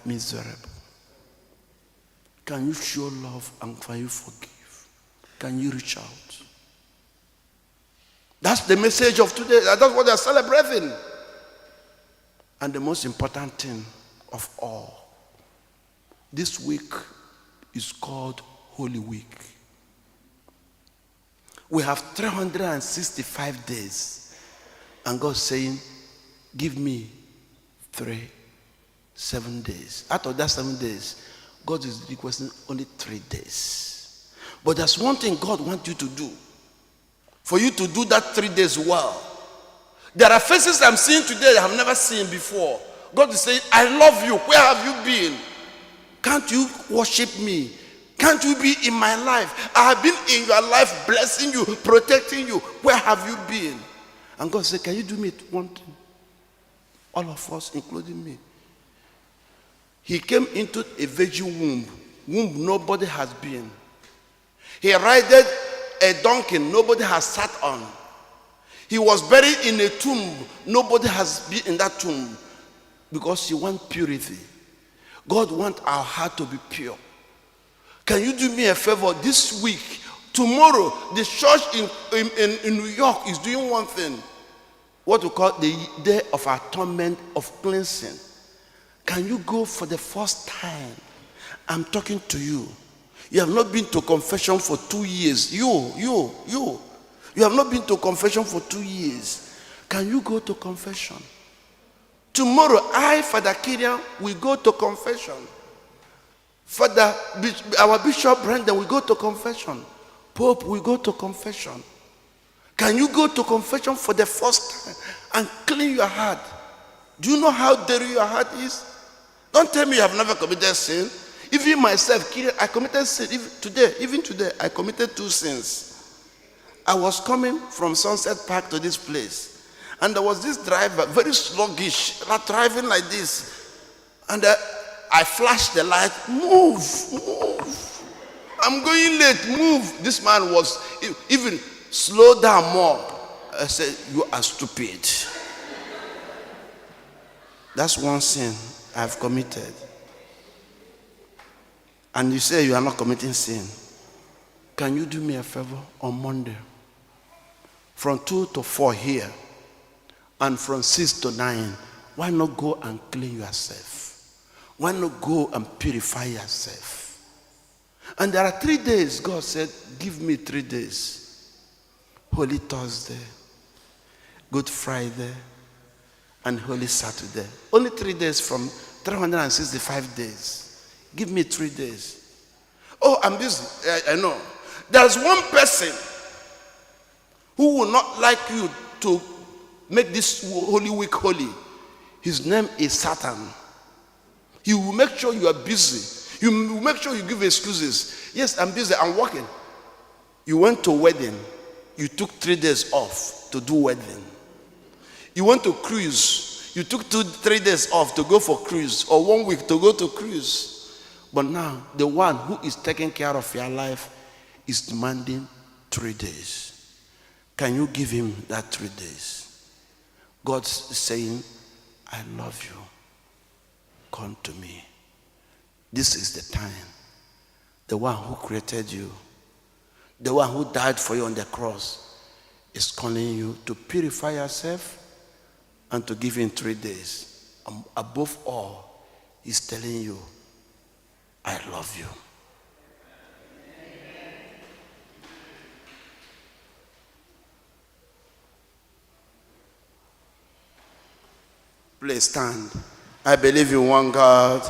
miserable. Can you show love and can you forgive? Can you reach out? That's the message of today. That's what they are celebrating. And the most important thing of all, this week is called Holy Week. We have 365 days. And God's saying, give me 3, 7 days. Out of that 7 days, God is requesting only 3 days. But there's one thing God wants you to do. For you to do that 3 days well. There are faces I'm seeing today that I've never seen before. God is saying, I love you. Where have you been? Can't you worship me? Can't you be in my life? I have been in your life, blessing you, protecting you. Where have you been? And God said, can you do me one thing? All of us, including me. He came into a virgin womb, womb nobody has been. He rided a donkey nobody has sat on. He was buried in a tomb. Nobody has been in that tomb because he wants purity. God wants our heart to be pure. Can you do me a favor this week? Tomorrow, the church in New York is doing one thing. What we call the Day of Atonement of Cleansing. Can you go for the first time? I'm talking to you. You have not been to confession for 2 years. You. You have not been to confession for 2 years. Can you go to confession? Tomorrow, I, Father Kirian, will go to confession. Father, our Bishop Brendan will go to confession. Pope will go to confession. Can you go to confession for the first time and clean your heart? Do you know how dirty your heart is? Don't tell me you have never committed sin. Even myself, Kirian, I committed sin. Even today, I committed 2 sins. I was coming from Sunset Park to this place, and there was this driver, very sluggish, like driving like this. And I flashed the light, move, move. I'm going late, move. This man was even slow down more. I said, you are stupid. That's one sin I've committed. And you say you are not committing sin. Can you do me a favor on Monday? From 2 to 4 here, and from 6 to 9, why not go and clean yourself? Why not go and purify yourself? And there are 3 days. God said, give me 3 days. Holy Thursday, Good Friday, and Holy Saturday. Only 3 days from 365 days. Give me 3 days. Oh, I'm busy. I know. There's one person who will not like you to make this Holy Week holy. His name is Satan. He will make sure you are busy. He will make sure you give excuses. Yes, I'm busy. I'm working. You went to wedding. You took 3 days off to do wedding. You went to cruise. You took 2-3 days off to go for cruise, or 1 week to go to cruise. But now, the one who is taking care of your life is demanding 3 days. Can you give him that 3 days? God's saying, I love you. Come to me. This is the time. The one who created you, the one who died for you on the cross, is calling you to purify yourself and to give him 3 days. And above all, he's telling you, I love you. Please stand. I believe in one God.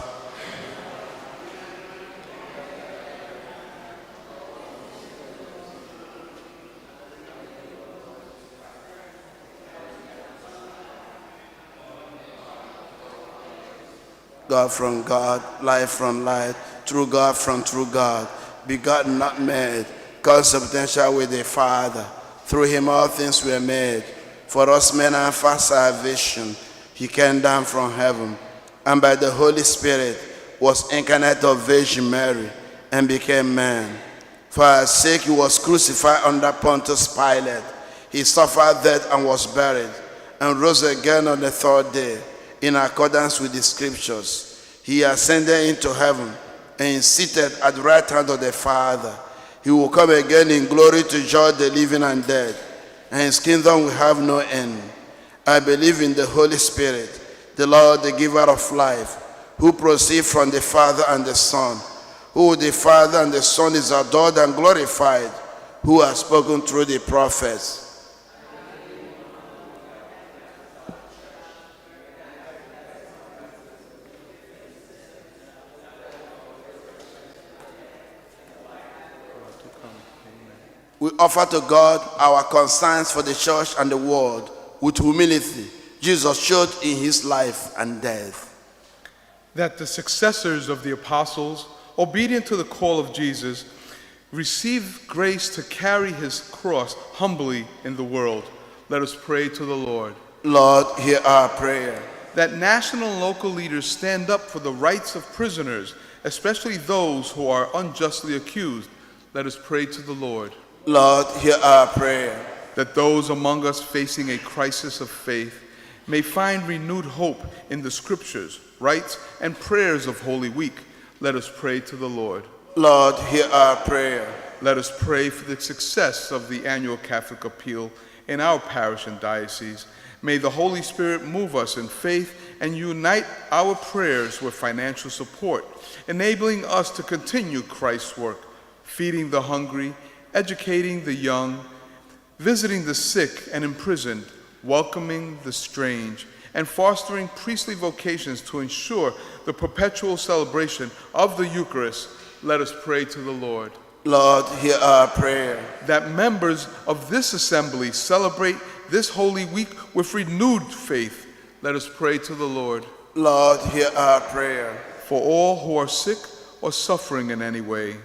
God from God, light from light, true God from true God, begotten, not made, consubstantial with the Father. Through him all things were made. For us men and for salvation, he came down from heaven, and by the Holy Spirit was incarnate of Virgin Mary and became man. For our sake he was crucified under Pontius Pilate. He suffered death and was buried, and rose again on the third day, in accordance with the scriptures. He ascended into heaven and is seated at the right hand of the Father. He will come again in glory to judge the living and dead, and his kingdom will have no end. I believe in the Holy Spirit, the Lord, the giver of life, who proceeds from the Father and the Son, who with the Father and the Son is adored and glorified, who has spoken through the prophets. We offer to God our concerns for the church and the world with humility Jesus showed in his life and death. That the successors of the apostles, obedient to the call of Jesus, receive grace to carry his cross humbly in the world. Let us pray to the Lord. Lord, hear our prayer. That national and local leaders stand up for the rights of prisoners, especially those who are unjustly accused. Let us pray to the Lord. Lord, hear our prayer. That those among us facing a crisis of faith may find renewed hope in the scriptures, rites, and prayers of Holy Week. Let us pray to the Lord. Lord, hear our prayer. Let us pray for the success of the annual Catholic Appeal in our parish and diocese. May the Holy Spirit move us in faith and unite our prayers with financial support, enabling us to continue Christ's work, feeding the hungry, educating the young, visiting the sick and imprisoned, welcoming the strange, and fostering priestly vocations to ensure the perpetual celebration of the Eucharist. Let us pray to the Lord. Lord, hear our prayer. That members of this assembly celebrate this Holy Week with renewed faith. Let us pray to the Lord. Lord, hear our prayer. For all who are sick or suffering in any way,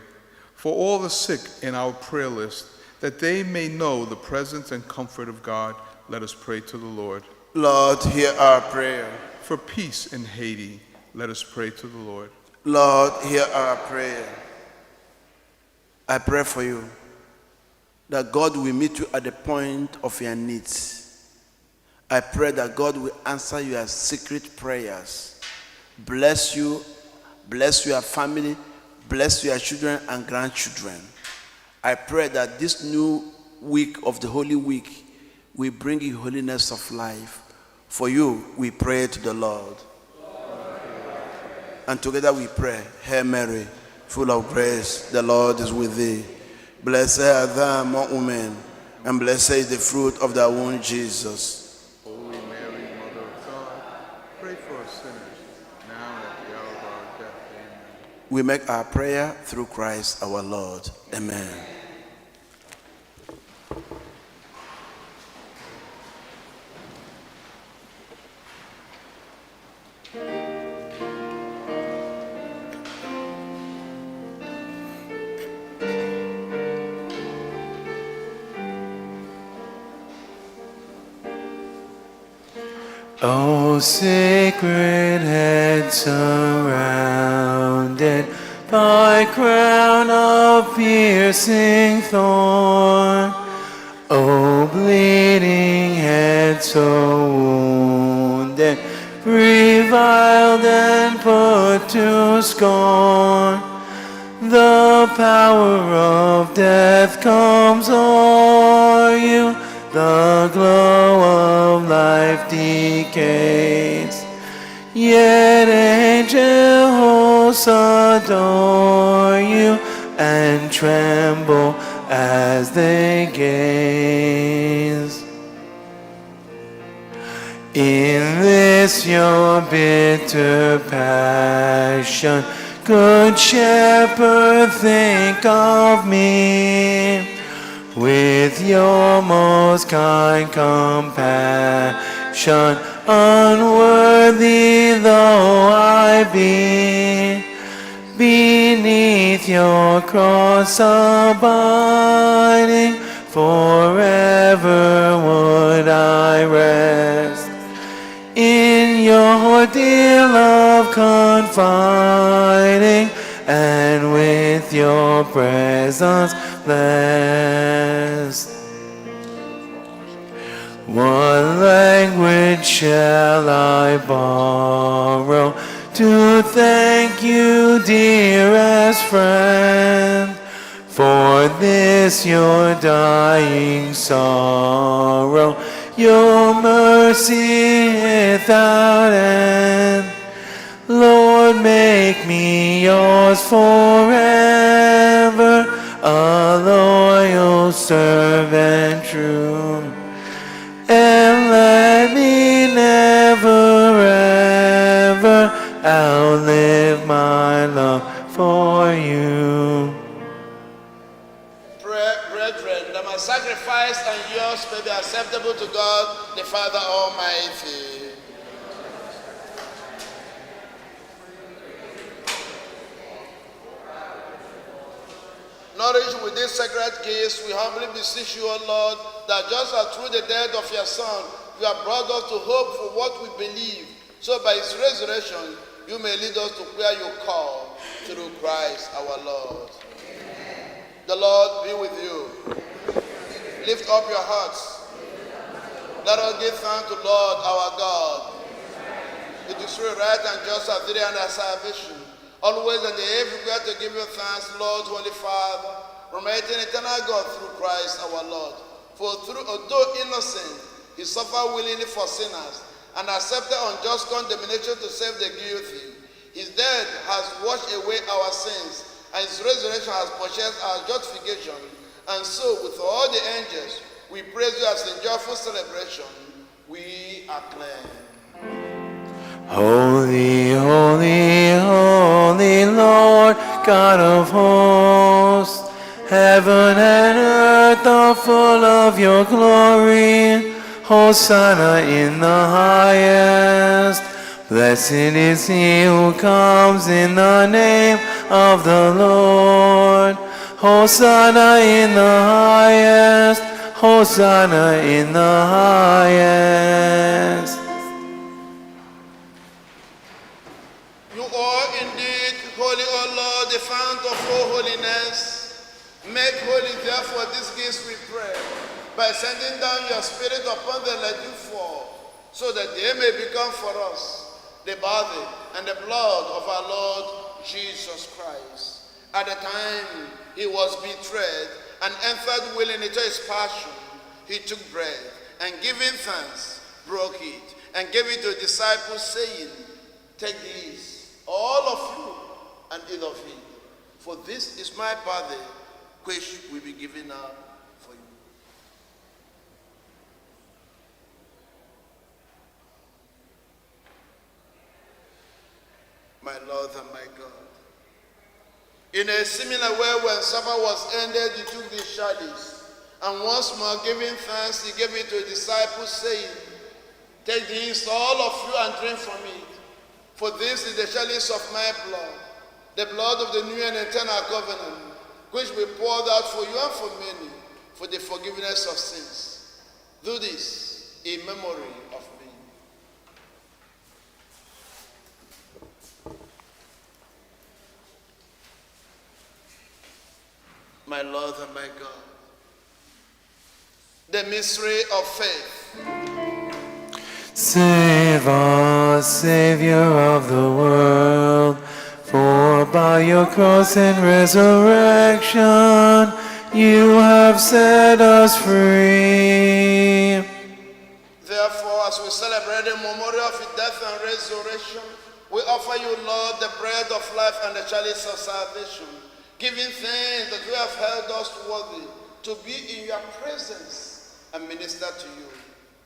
for all the sick in our prayer list, that they may know the presence and comfort of God, let us pray to the Lord. Lord, hear our prayer. For peace in Haiti, let us pray to the Lord. Lord, hear our prayer. I pray for you that God will meet you at the point of your needs. I pray that God will answer your secret prayers. Bless you, bless your family, bless your children and grandchildren. I pray that this new week of the Holy Week will bring you holiness of life. For you, we pray to the Lord. And together we pray, Hail Mary, full of grace, the Lord is with thee. Blessed art thou among women, and blessed is the fruit of thy womb, Jesus. Holy Mary, Mother of God, pray for us sinners, now and at the hour of our death. Amen. We make our prayer through Christ our Lord. Amen. O sacred head surrounded by crown of piercing thorn, O bleeding head so wounded, reviled and put to scorn, the power of death comes o'er you, the glow of life decays. Yet angel hosts adore you and tremble as they gaze. In this your bitter passion, good shepherd, think of me. With your most kind compassion, unworthy though I be, beneath your cross abiding, forever would I rest. In your dear love confiding, and with your presence blessed. What language shall I borrow to thank you, dearest friend, for this your dying sorrow, your mercy without end. Lord, make me yours forever, a loyal servant true. And let me never, ever outlive my love for you. Pray, brethren, that my sacrifice and yours may be acceptable to God, the Father Almighty. Nourished with these sacred gifts, we humbly beseech you, O Lord, that just as through the death of your Son, you have brought us to hope for what we believe, so by his resurrection, you may lead us to where you call, through Christ our Lord. The Lord be with you. Lift up your hearts. Let us give thanks to Lord our God. It is true, right and just, our duty and our salvation, always and everywhere to give you thanks, Lord, Holy Father, Almighty and eternal God, through Christ our Lord. For through, although innocent, he suffered willingly for sinners and accepted unjust condemnation to save the guilty. His death has washed away our sins, and his resurrection has purchased our justification. And so, with all the angels, we praise you as in joyful celebration we acclaim. Holy, holy, holy Lord, God of hosts, heaven and earth are full of your glory. Hosanna in the highest. Blessed is he who comes in the name of the Lord. Hosanna in the highest. Hosanna in the highest. You are indeed holy, O Lord, the fount of all holiness. Make holy, therefore, these gifts, we pray, by sending down your Spirit upon them like dew fall, so that they may become for us the body and the blood of our Lord Jesus Christ. At the time he was betrayed and entered willingly into his passion, he took bread and, giving thanks, broke it and gave it to the disciples, saying, Take this, all of you, and eat of it, for this is my body, which will be given up for you. My Lord and my God. In a similar way, when supper was ended, he took the chalice, and once more giving thanks, he gave it to the disciples, saying, Take this, all of you, and drink from it. For this is the chalice of my blood, the blood of the new and eternal covenant, which will be poured out for you and for many for the forgiveness of sins. Do this in memory of me. My Lord and my God. The mystery of faith. Save us, Savior of the world, for by your cross and resurrection you have set us free. Therefore, as we celebrate the memorial of his death and resurrection, we offer you, Lord, the bread of life and the chalice of salvation, giving thanks that you have held us worthy to be in your presence and minister to you.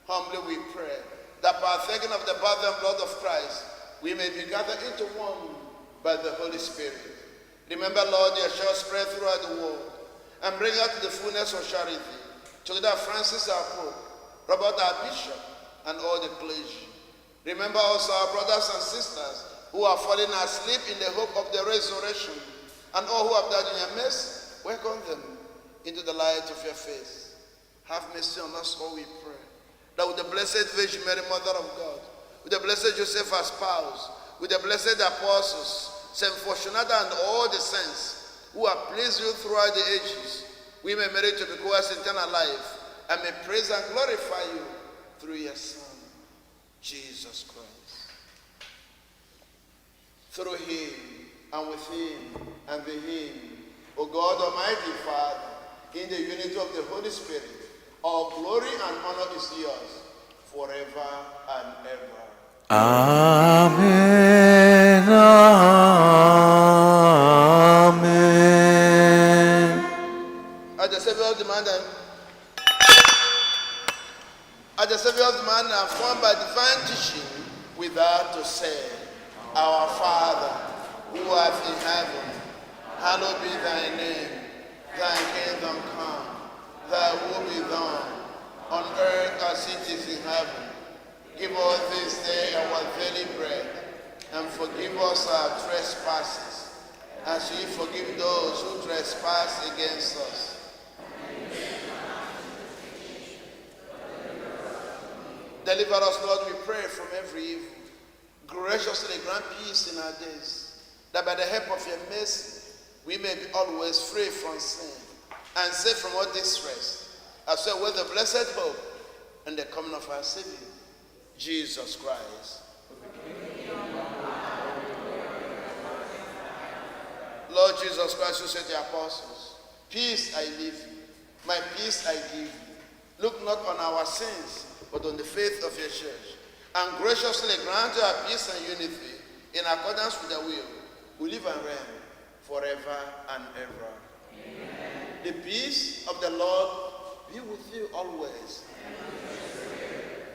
Humbly we pray that partaking of the body and blood of Christ, we may be gathered into one by the Holy Spirit. Remember, Lord, your church spread throughout the world and bring her to the fullness of charity, together Francis our Pope, Robert our Bishop, and all the clergy. Remember also our brothers and sisters who are falling asleep in the hope of the resurrection, and all who have died in your mercy, welcome them into the light of your face. Have mercy on us all, we pray, that with the Blessed Virgin Mary, Mother of God, with the Blessed Joseph, our spouse, with the blessed apostles, Saint Fortunata, and all the saints who have pleased you throughout the ages, we may merit to be co-heirs in eternal life, and may praise and glorify you through your Son, Jesus Christ. Through him, and with him, and in him, O God Almighty Father, in the unity of the Holy Spirit, all glory and honor is yours forever and ever. Amen. Amen. At the Savior's demand and at the Savior's demand and formed by divine teaching, without to say, Our Father, who art in heaven, hallowed be thy name. Thy kingdom come, thy will be done, on earth as it is in heaven. Give us this day our daily bread, and forgive us our trespasses, as we forgive those who trespass against us. Deliver us, Lord, we pray, from every evil. Graciously grant peace in our days, that by the help of your mercy we may be always free from sin and safe from all distress, as well with the blessed hope and the coming of our Savior, Jesus Christ. Lord Jesus Christ, who said to the apostles, Peace I leave you, my peace I give you. Look not on our sins, but on the faith of your church, and graciously grant our peace and unity in accordance with the will, who live and reign forever and ever. Amen. The peace of the Lord be with you always.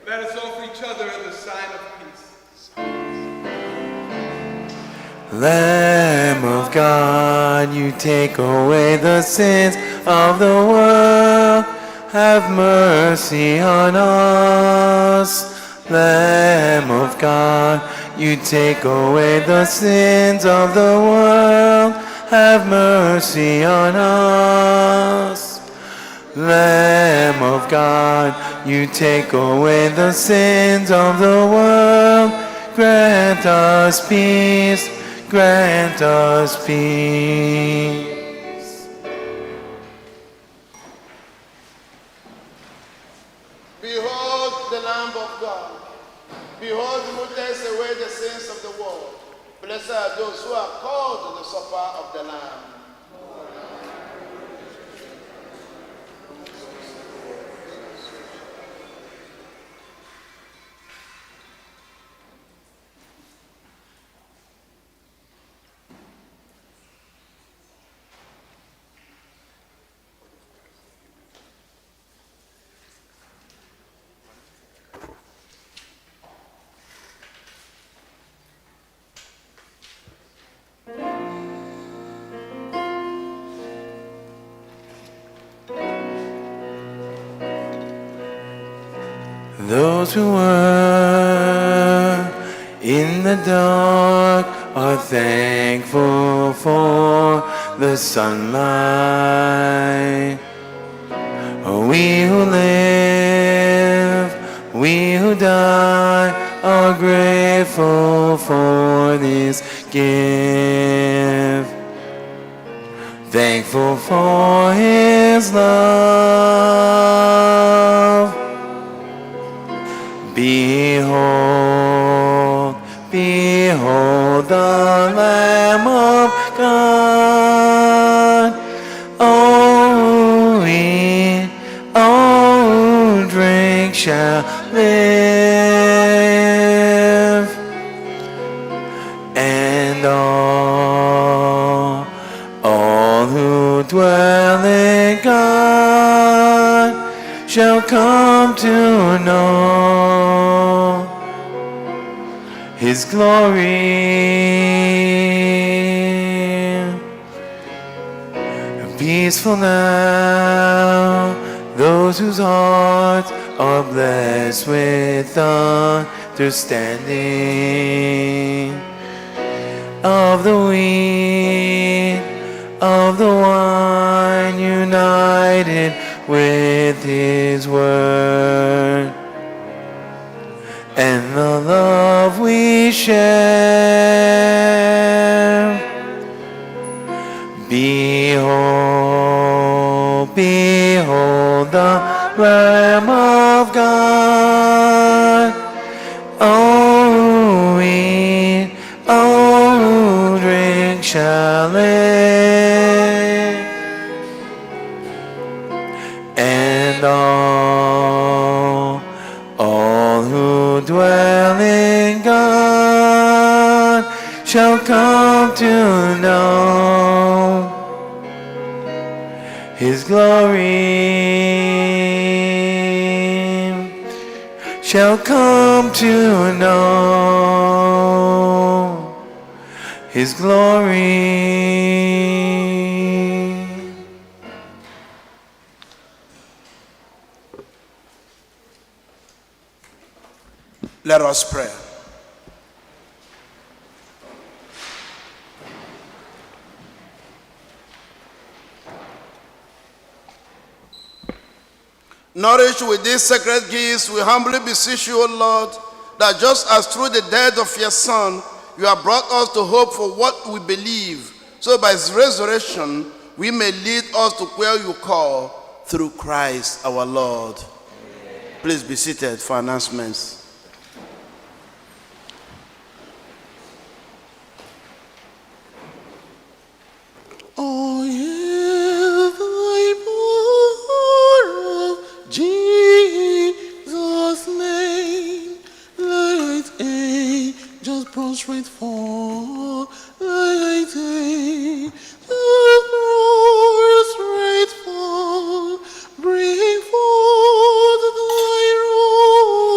Let us offer each other the sign of peace. Lamb of God, you take away the sins of the world. Have mercy on us. Lamb of God, you take away the sins of the world. Have mercy on us. Lamb of God, you take away the sins of the world. Grant us peace, grant us peace. Behold the Lamb of God. Behold who takes away the sins of the world. Blessed are those who are called to the supper of the Lamb. Those who were in the dark are thankful for the sunlight. We who live, we who die, are grateful for this gift. Thankful for his love. Behold, behold the Lamb of God. Oh, eat, oh, drink shall live. And all who dwell in God shall come to know his glory. Peaceful now, those whose hearts are blessed with understanding of the wheat, of the wine, united with his word, and the love we share. Behold, behold the Lamb of God. Oh, eat, oh, shall live, and all who dwell in God shall come to know His glory, shall come to know His glory. Let us pray. Nourished with these sacred gifts, we humbly beseech you, O Lord, that just as through the death of your Son, you have brought us to hope for what we believe, so by his resurrection, we may lead us to where you call through Christ our Lord. Please be seated for announcements. Oh, hear thy power of Jesus' name. Let angels prostrate fall. Let angels prostrate fall. Bring forth thy royal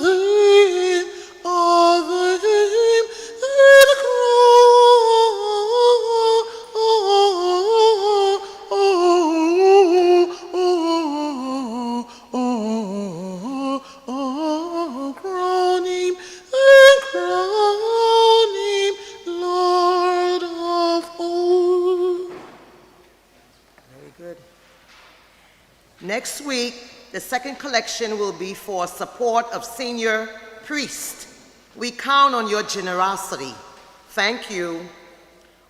name, of him and crown him, and crown him, Lord of all. Very good. Next week, the second collection will be for support of senior priest. We count on your generosity. Thank you.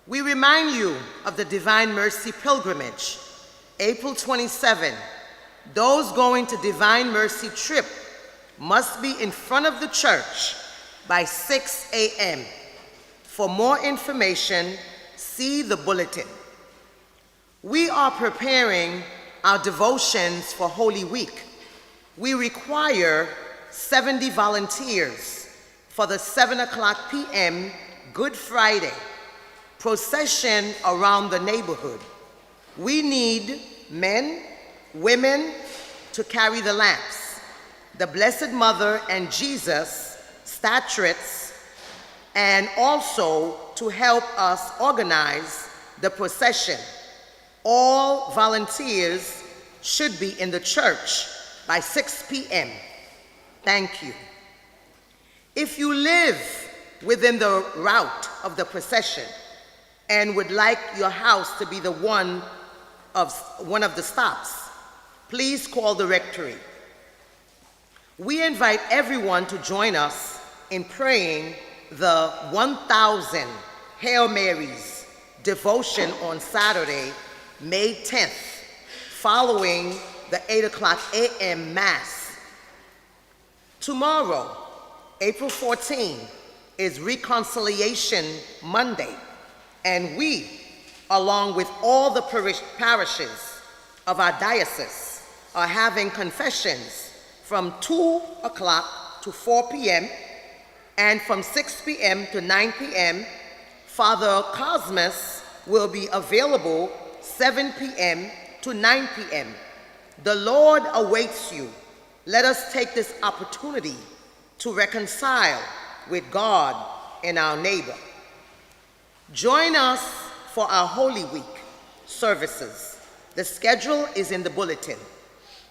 We remind you of the Divine Mercy Pilgrimage, April 27. Those going to Divine Mercy trip must be in front of the church by 6 a.m. For more information, see the bulletin. We are preparing our devotions for Holy Week. We require 70 volunteers for the 7 o'clock p.m. Good Friday procession around the neighborhood. We need men, women to carry the lamps, the Blessed Mother and Jesus statuettes, and also to help us organize the procession. All volunteers should be in the church by 6 p.m. Thank you. If you live within the route of the procession and would like your house to be the one of the stops, please call the rectory. We invite everyone to join us in praying the 1,000 Hail Marys devotion on Saturday, May 10th, following the 8 o'clock a.m. Mass. Tomorrow, April 14, is Reconciliation Monday, and we, along with all the parishes of our diocese, are having confessions from 2 o'clock to 4 p.m. and from 6 p.m. to 9 p.m. Father Cosmas will be available 7 p.m. to 9 p.m. The Lord awaits you. Let us take this opportunity to reconcile with God and our neighbor. Join us for our Holy Week services. The schedule is in the bulletin.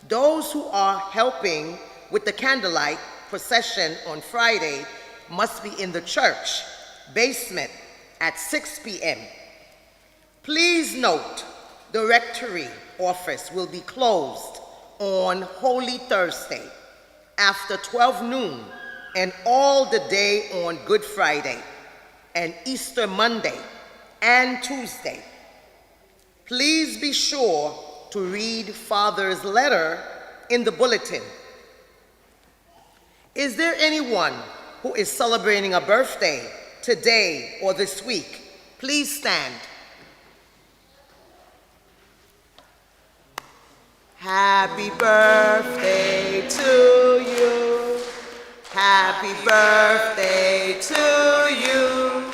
Those who are helping with the candlelight procession on Friday must be in the church basement at 6 p.m. Please note, the rectory office will be closed on Holy Thursday after 12 noon and all the day on Good Friday and Easter Monday and Tuesday. Please be sure to read Father's letter in the bulletin. Is there anyone who is celebrating a birthday today or this week? Please stand. Happy birthday to you. Happy birthday to you.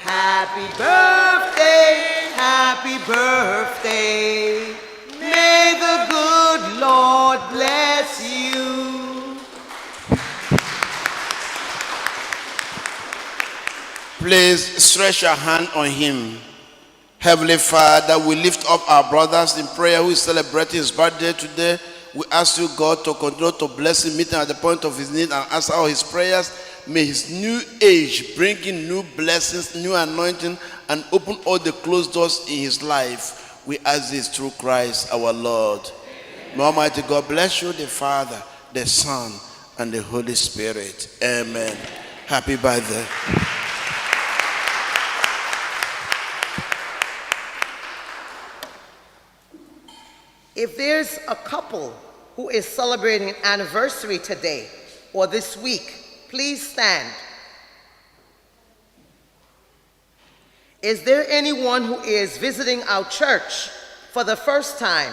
Happy birthday, happy birthday. May the good Lord bless you. Please stretch your hand on him. Heavenly Father, we lift up our brothers in prayer who is celebrating his birthday today. We ask you, God, to continue to bless him, meet him at the point of his need, and answer all his prayers. May his new age bring in new blessings, new anointing, and open all the closed doors in his life. We ask this through Christ our Lord. May Almighty God bless you, the Father, the Son, and the Holy Spirit. Amen. Happy birthday. If there's a couple who is celebrating an anniversary today or this week, please stand. Is there anyone who is visiting our church for the first time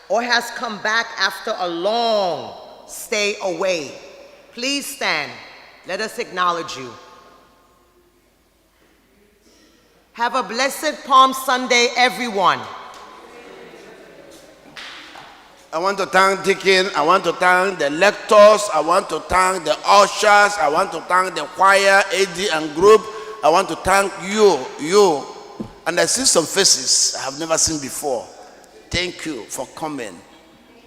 or has come back after a long stay away? Please stand. Let us acknowledge you. Have a blessed Palm Sunday, everyone. I want to thank Deacon. I want to thank the lectors. I want to thank the ushers. I want to thank the choir, AD and group. I want to thank you, you. And I see some faces I have never seen before. Thank you for coming.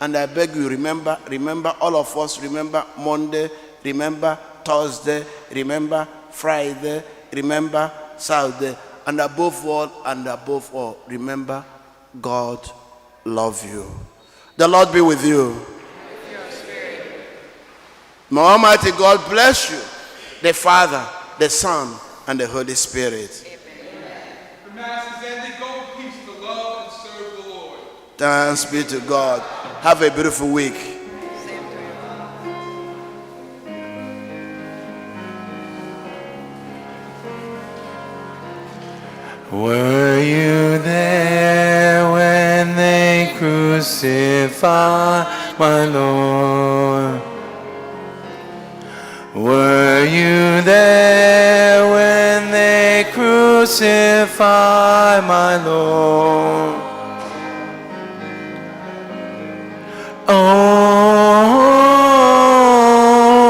And I beg you, remember, remember all of us, remember Monday, remember Thursday, remember Friday, remember Saturday. And above all, remember God love you. The Lord be with you. May Almighty God bless you, the Father, the Son, and the Holy Spirit. Amen. The Mass is ended. Go in peace to love and serve the Lord. Thanks be to God. Have a beautiful week. Were you there when they crucified my Lord? Were you there when they crucified my Lord?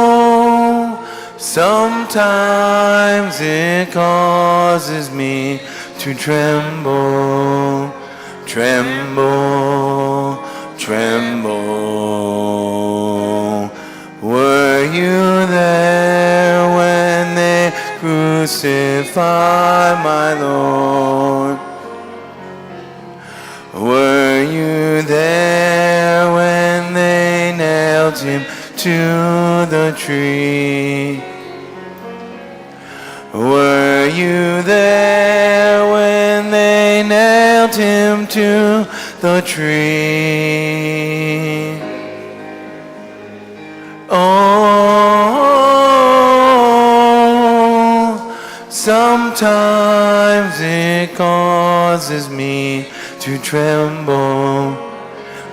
Oh, sometimes it causes me to tremble, tremble, tremble. Were you there when they crucified my Lord? Were you there when they nailed him to the tree? Were you there when they nailed him to the tree? Oh, sometimes it causes me to tremble,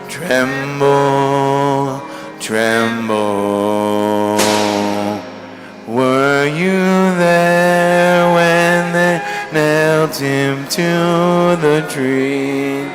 tremble, tremble. Were you there when they nailed him to the tree?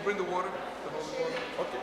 bring the water? The holy water? Okay.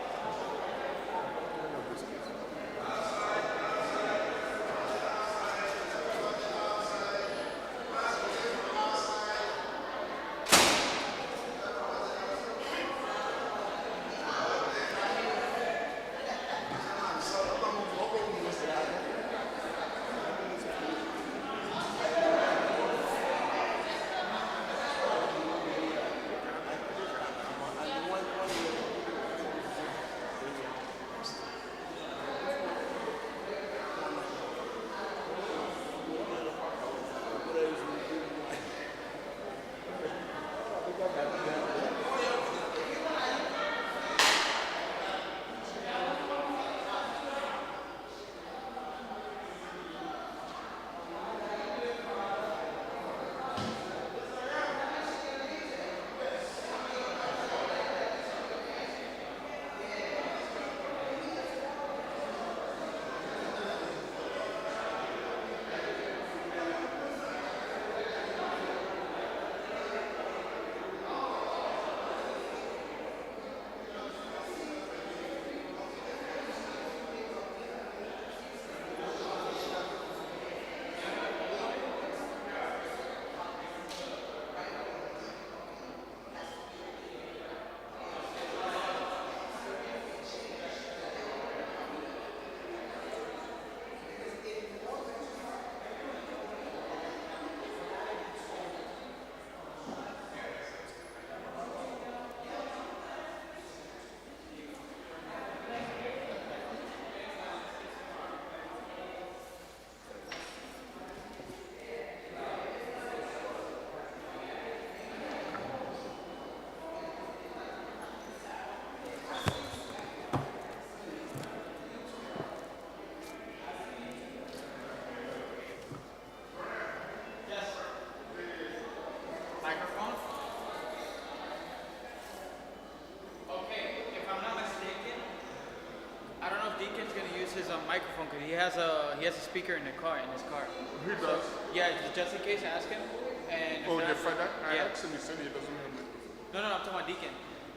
Microphone? Okay, if I'm not mistaken, I don't know if Deacon's gonna use his microphone because he has a speaker in the car in his car. He does. Yeah, just in case, ask him. And if Oh, not- the father? I Yeah. asked him, he said he doesn't have microphone. No, no, I'm talking about Deacon.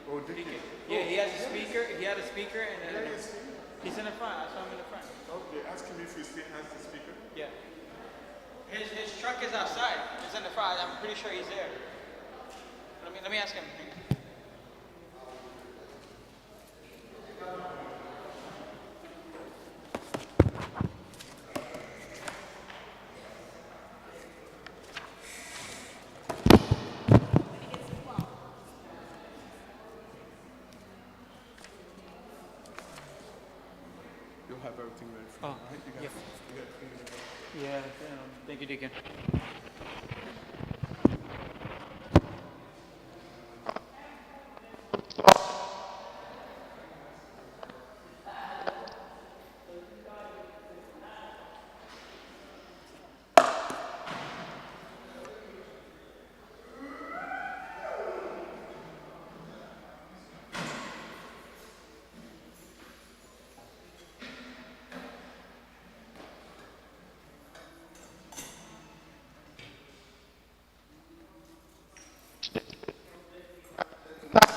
Oh, Deacon. Deacon. Yeah, he has a speaker. He had a speaker, and then Yeah, he's- he's in the front. I saw him in the front. Okay, ask him if he still has the speaker. Yeah. His truck is outside. It's in the front. I'm pretty sure he's there. Let me ask him. You'll have everything ready for Oh, him, right? You got yeah. You got everything ready. Yeah. Thank you, Deacon.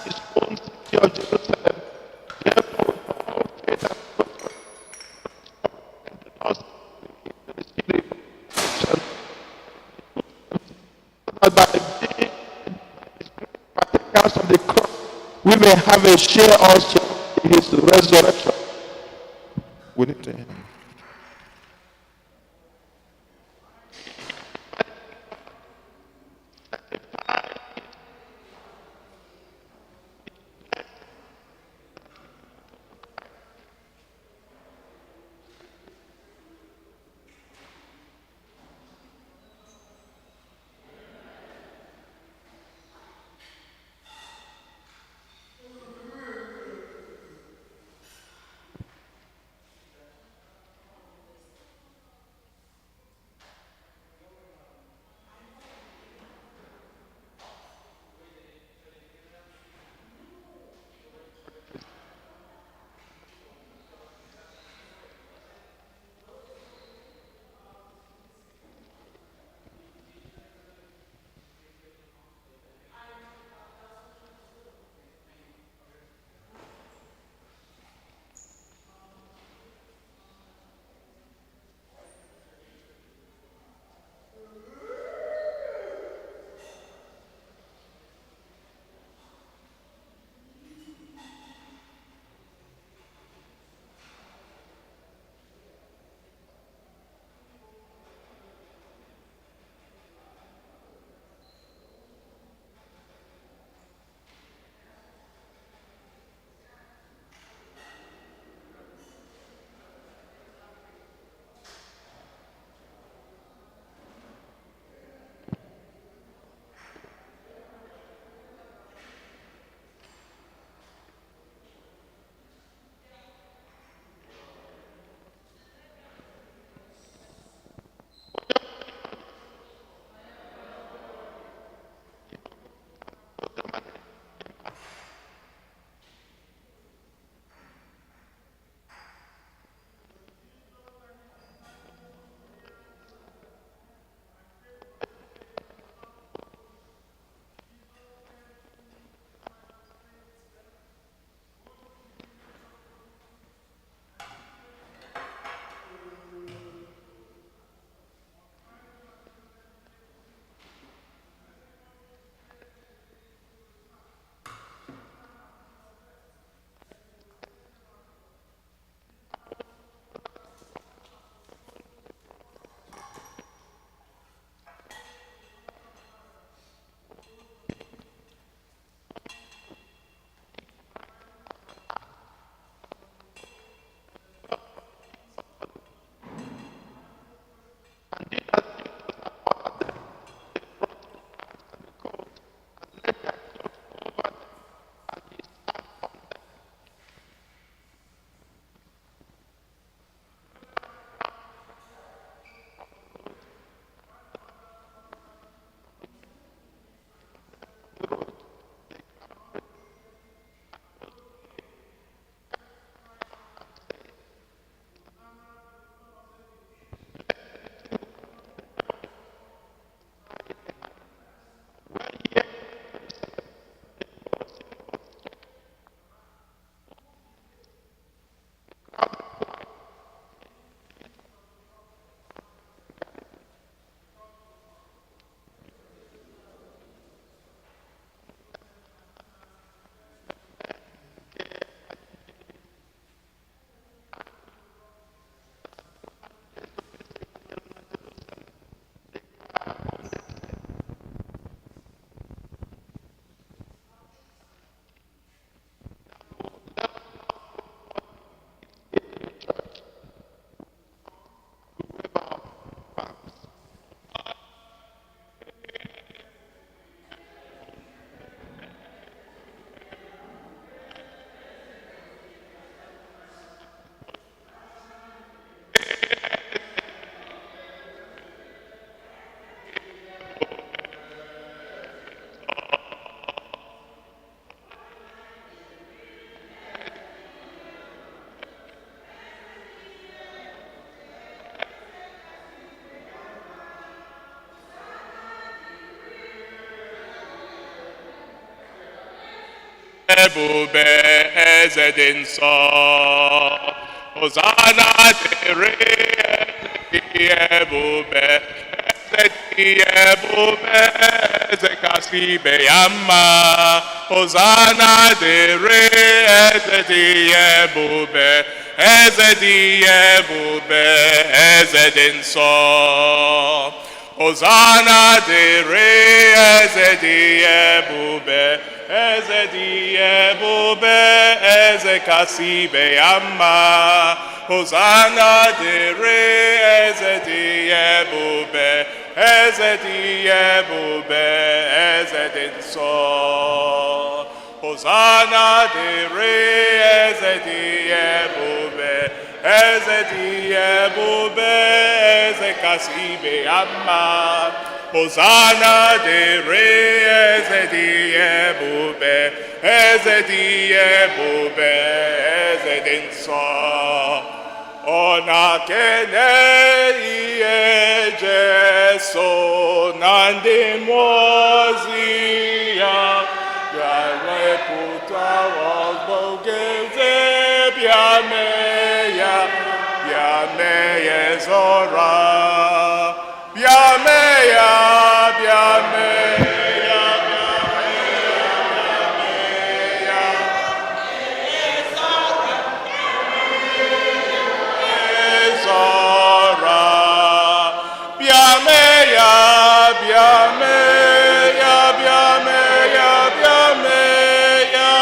His own city of Jerusalem. Therefore, with all faith and trust, us that by being partakers of the cross, we may have a share also in his resurrection. We need to him. Ebube, eze dị nsọ. Hosanna dịrị eze dị ebube, eze dị ebube, eze kasị ibe ya mma. Hosanna dịrị eze dị ebube, eze dị ebube, eze dị nsọ. Hosanna dịrị eze dị ebube, eze dị ebube, eze kasị ibe ya mma. Hosanna dịrị eze dị ebube, eze dị ebube, eze dị nsọ. Hosanna dịrị eze dị ebube, eze dị ebube, eze kasị ibe ya mma. Hosanna dịrị eze dị ebube, eze dị ebube, eze dị nsọ. Ọ na-ekene ihe Jesu na ndị mmụọ ozi ya ga-ewepụta ọgbọgeze bịa mee ya, bịa mee ya zọra. Bịa mee ya, bịa mee ya, bịa mee ya, Ezora. Bịa mee ya, bịa mee ya, bịa mee ya, bịa mee ya,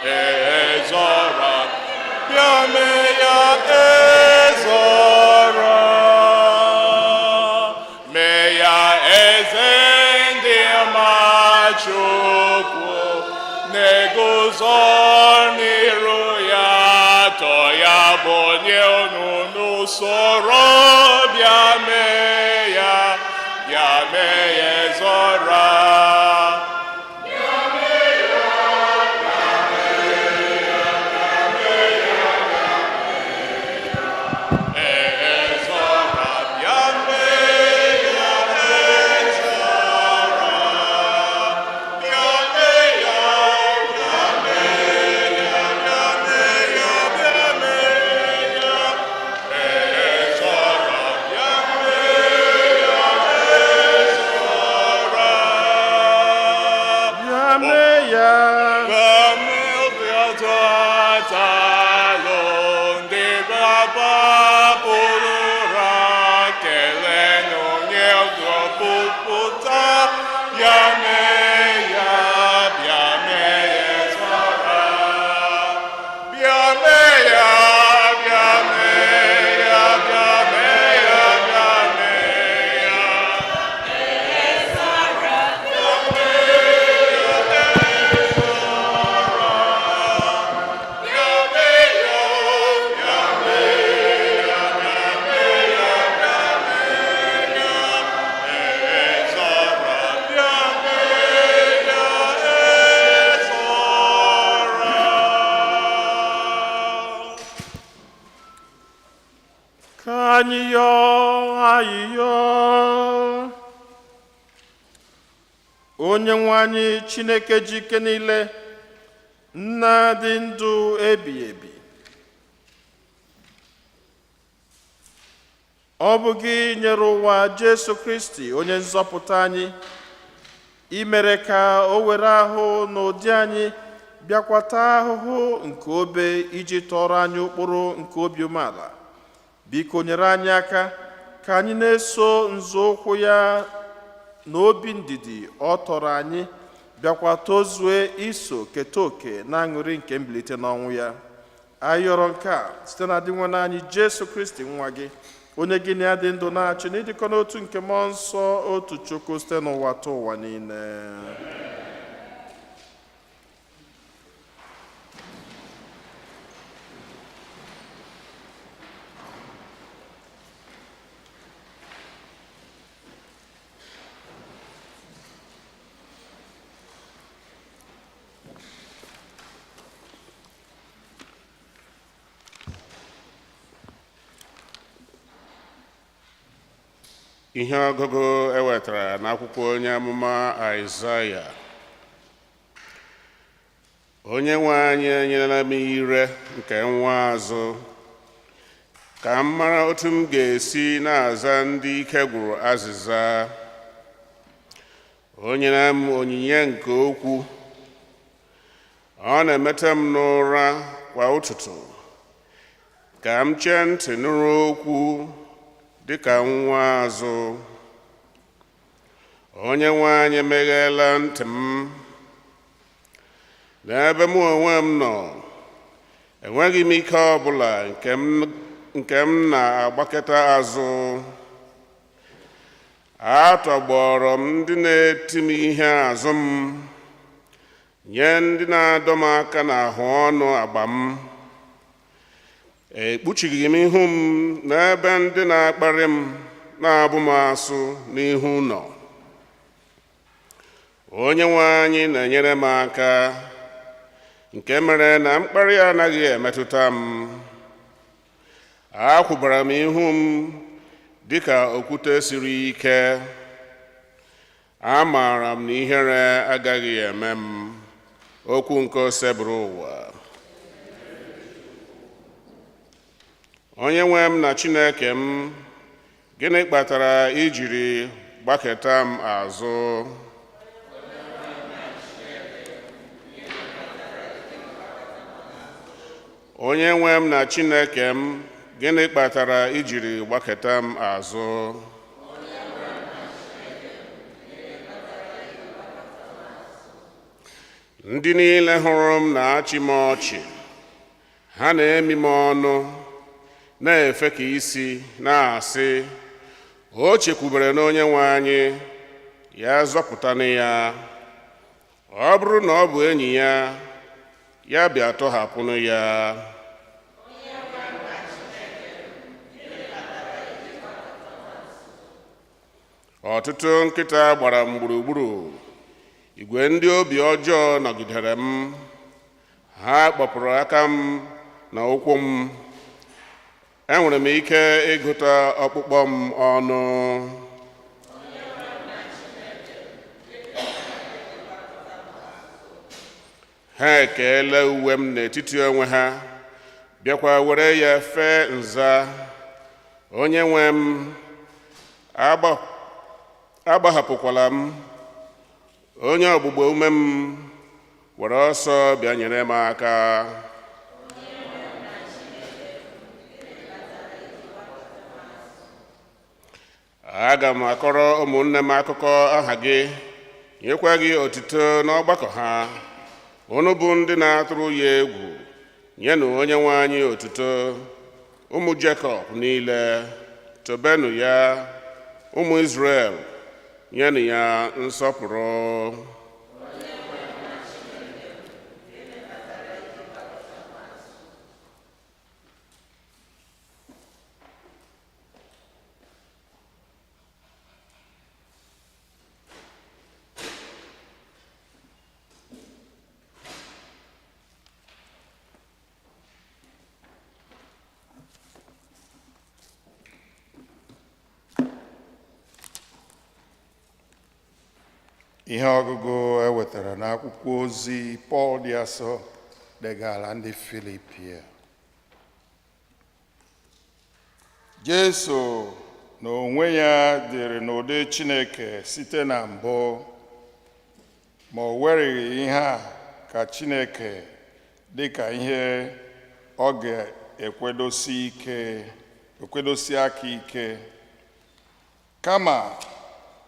Ezora. Bịa mee ya, Ezora. Mee ya eze ndị ma Chukwu na-eguzo n'iru ya tọ ya bụ onye unu n'usoro bịa mee ya, bịa mee ya Ezora. Ezora, bịa mee ya Ezora. Bịa mee ya, bịa mee ya, bịa mee ya, bịa mee ya Ezora, bịa mee ya Ezora. Bịa mee ya. Ka anyị yọọ ayịyọ. Onye nwe anyị Chineke ji ike niile, nna dị ndụ ebighị ebi. Ọ bụ gị nyere ụwa Jesu Kristi onye nzọpụta anyị, i mere ka o were ahụ n'ụdị anyị bịakwata ahụhụ nke obe iji tọọrọ anyị ụkpụrụ nke obi umeala. Biko nyere anyị aka ka anyị na-eso nzọụkwụ ya na obi ndidi ọ tọrọ anyị, bịakwa tozue iso keta oke na aṅụrị nke mbilite n'ọnwụ ya. Anyị yọrọ nke a site na dị nwanne anyị Jesu Kristi nwa gị, onye gị na ya dị ndụ na-achị n'ịdịkọ n'otu nke mmụọ nsọ otu Chukwu site n'ụwa ta ụwa niile. Ihe ọgụgụ ewetara n'akwụkwọ onye amụma Aịzaya. Onye nwe anyị enyela m ire nke nwa azụ ka m mara otu m ga-esi na-aza ndị ike gwụrụ azịza. O nyere m onyinye nke okwu. Ọ na-emete m n'ụra kwa ụtụtụ ka m chee ntị nụrụ okwu dịka nwa azụ. Onye nwe anyị emegheela ntị m. N'ebe mụ onwe m nọ, enweghị m ike ọbụla nke m na-agbaketa azụ. Atọgbọrọ m ndị na-eti m ihe azụ m, nye ndị na-adọ m aka n'ahụ ọnụ agba m. Ekpuchighị m ihu m n'ebe ndị na-akparị m na-abụ m asụ n'ihu nọ. Onye nwe anyị na-enyere m aka, nke mere na mkparị anaghị emetụta m. Akwụbara m ihu m dịka okwute siri ike. Amaara m na ihere agaghị eme m. Okwu nke Osebụrụwa. Onye nwe m na Chineke m, gịnị kpatara i jiri gbaketa m azụ? Onye nwe m na Chineke m, gịnị kpatara i jiri gbaketa m azụ? Ndị niile hụrụ m na-achị m ọchị, ha na-emi m ọnụ, na-efe ka isi, na-asị, o chekwubere n'Onye nwe anyị, ya zọpụtanụ ya. Ọ bụrụ na ọ bụ enyi ya, ya bịa tọhapụnụ ya. Ọtụtụ nkịta gbara m gburugburu, igwe ndị obi ọjọọ nọgidere m. Ha kpọpụrụ aka m na ụkwụ m. Enwere m ike ịgụta ọkpụkpọ m ọnụ. Ha ekeela uwe m n'etiti onwe ha, bịakwa were ya fee nza. Onye nwe m, agbahapụkwala m. Onye ọgbụgba ume m, were ọsọ bịa nyere m aka. Aga m akọrọ ụmụnne m akụkọ aha gị, nyekwa gị otito n'ọgbakọ ha. Unu bụ ndị na-atụrụ ya egwu, nyenụ Onye nwe anyị otuto. Ụmụ Jekọb niile, tobenụ ya. Ụmụ Izrel, nyenụ ya nsọpụrụ. Ihe ọgụgụ e wetara n'akwụkwọ ozi Pọl dị asọ degara ndị Filipia. Jesu n'onwe ya dịrị n'ụdị Chineke site na mbụ, ma o wereghị ihe a ka Chineke dị ka ihe ọ ga-ekwedosi aka ike, kama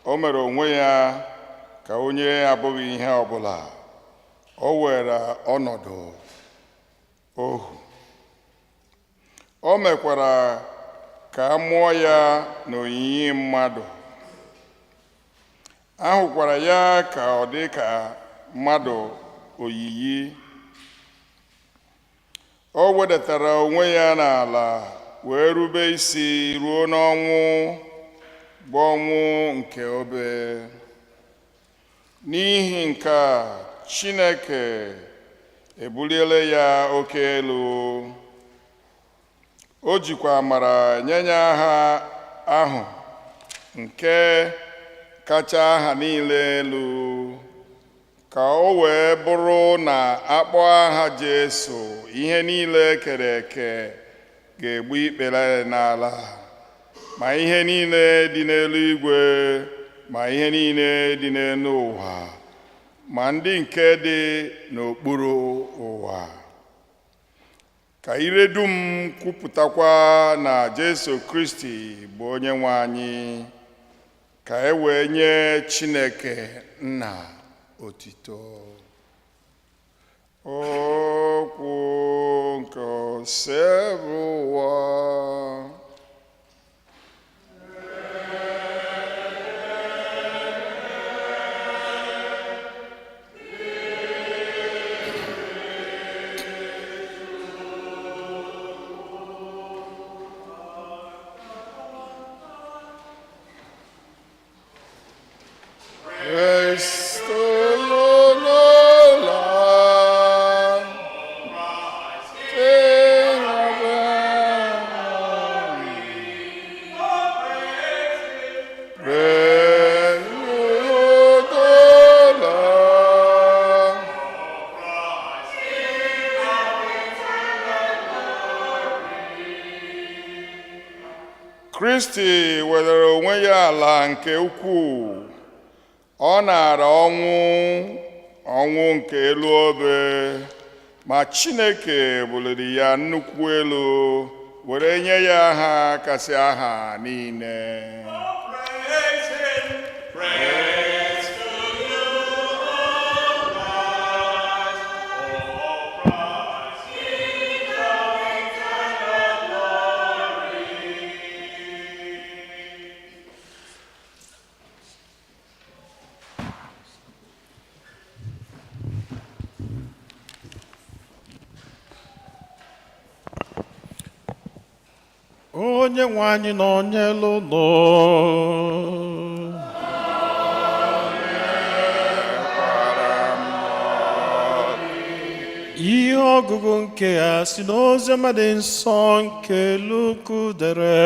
o mere onwe ya ka onye abụghị ihe ọbụla. O were ọnọdụ ohu. O mekwara ka a mụọ ya n'oyiyi mmadụ. A hụkwara ya ka ọ dị ka mmadụ oyiyi. O wedatara onwe ya n'ala wee rube isi ruo n'ọnwụ, bụ ọnwụ nke obe. N'ihi nke a, Chineke ebuliela ya oke elu. O jikwa amara nye ya aha ahụ nke kacha aha niile elu, Ka o wee bụrụ na akpọ aha Jesu, ihe niile e kere eke ga-egbu ikpere n'ala, ma ihe niile dị n'eluigwe, ma ihe niile dị n'elu ụwa, ma ndị nke dị n'okpuru ụwa. Ka ire dum kwupụtakwa na Jesu Kristi bụ onye nwe anyị, ka e wee nye Chineke Nna otito. Okwu nke Osebụụwa. Kristi wedara onwe ya ala nke ukwuu. Ọ nara ọnwụ, ọnwụ nke elu obe, ma Chineke buliri ya nnukwu elu were nye ya aha kasị aha niile. Onye nwe anyị nọ n'elu ụlọ. Ihe ọgụgụ nke a si n'oziọma dị nsọ nke Luk dere.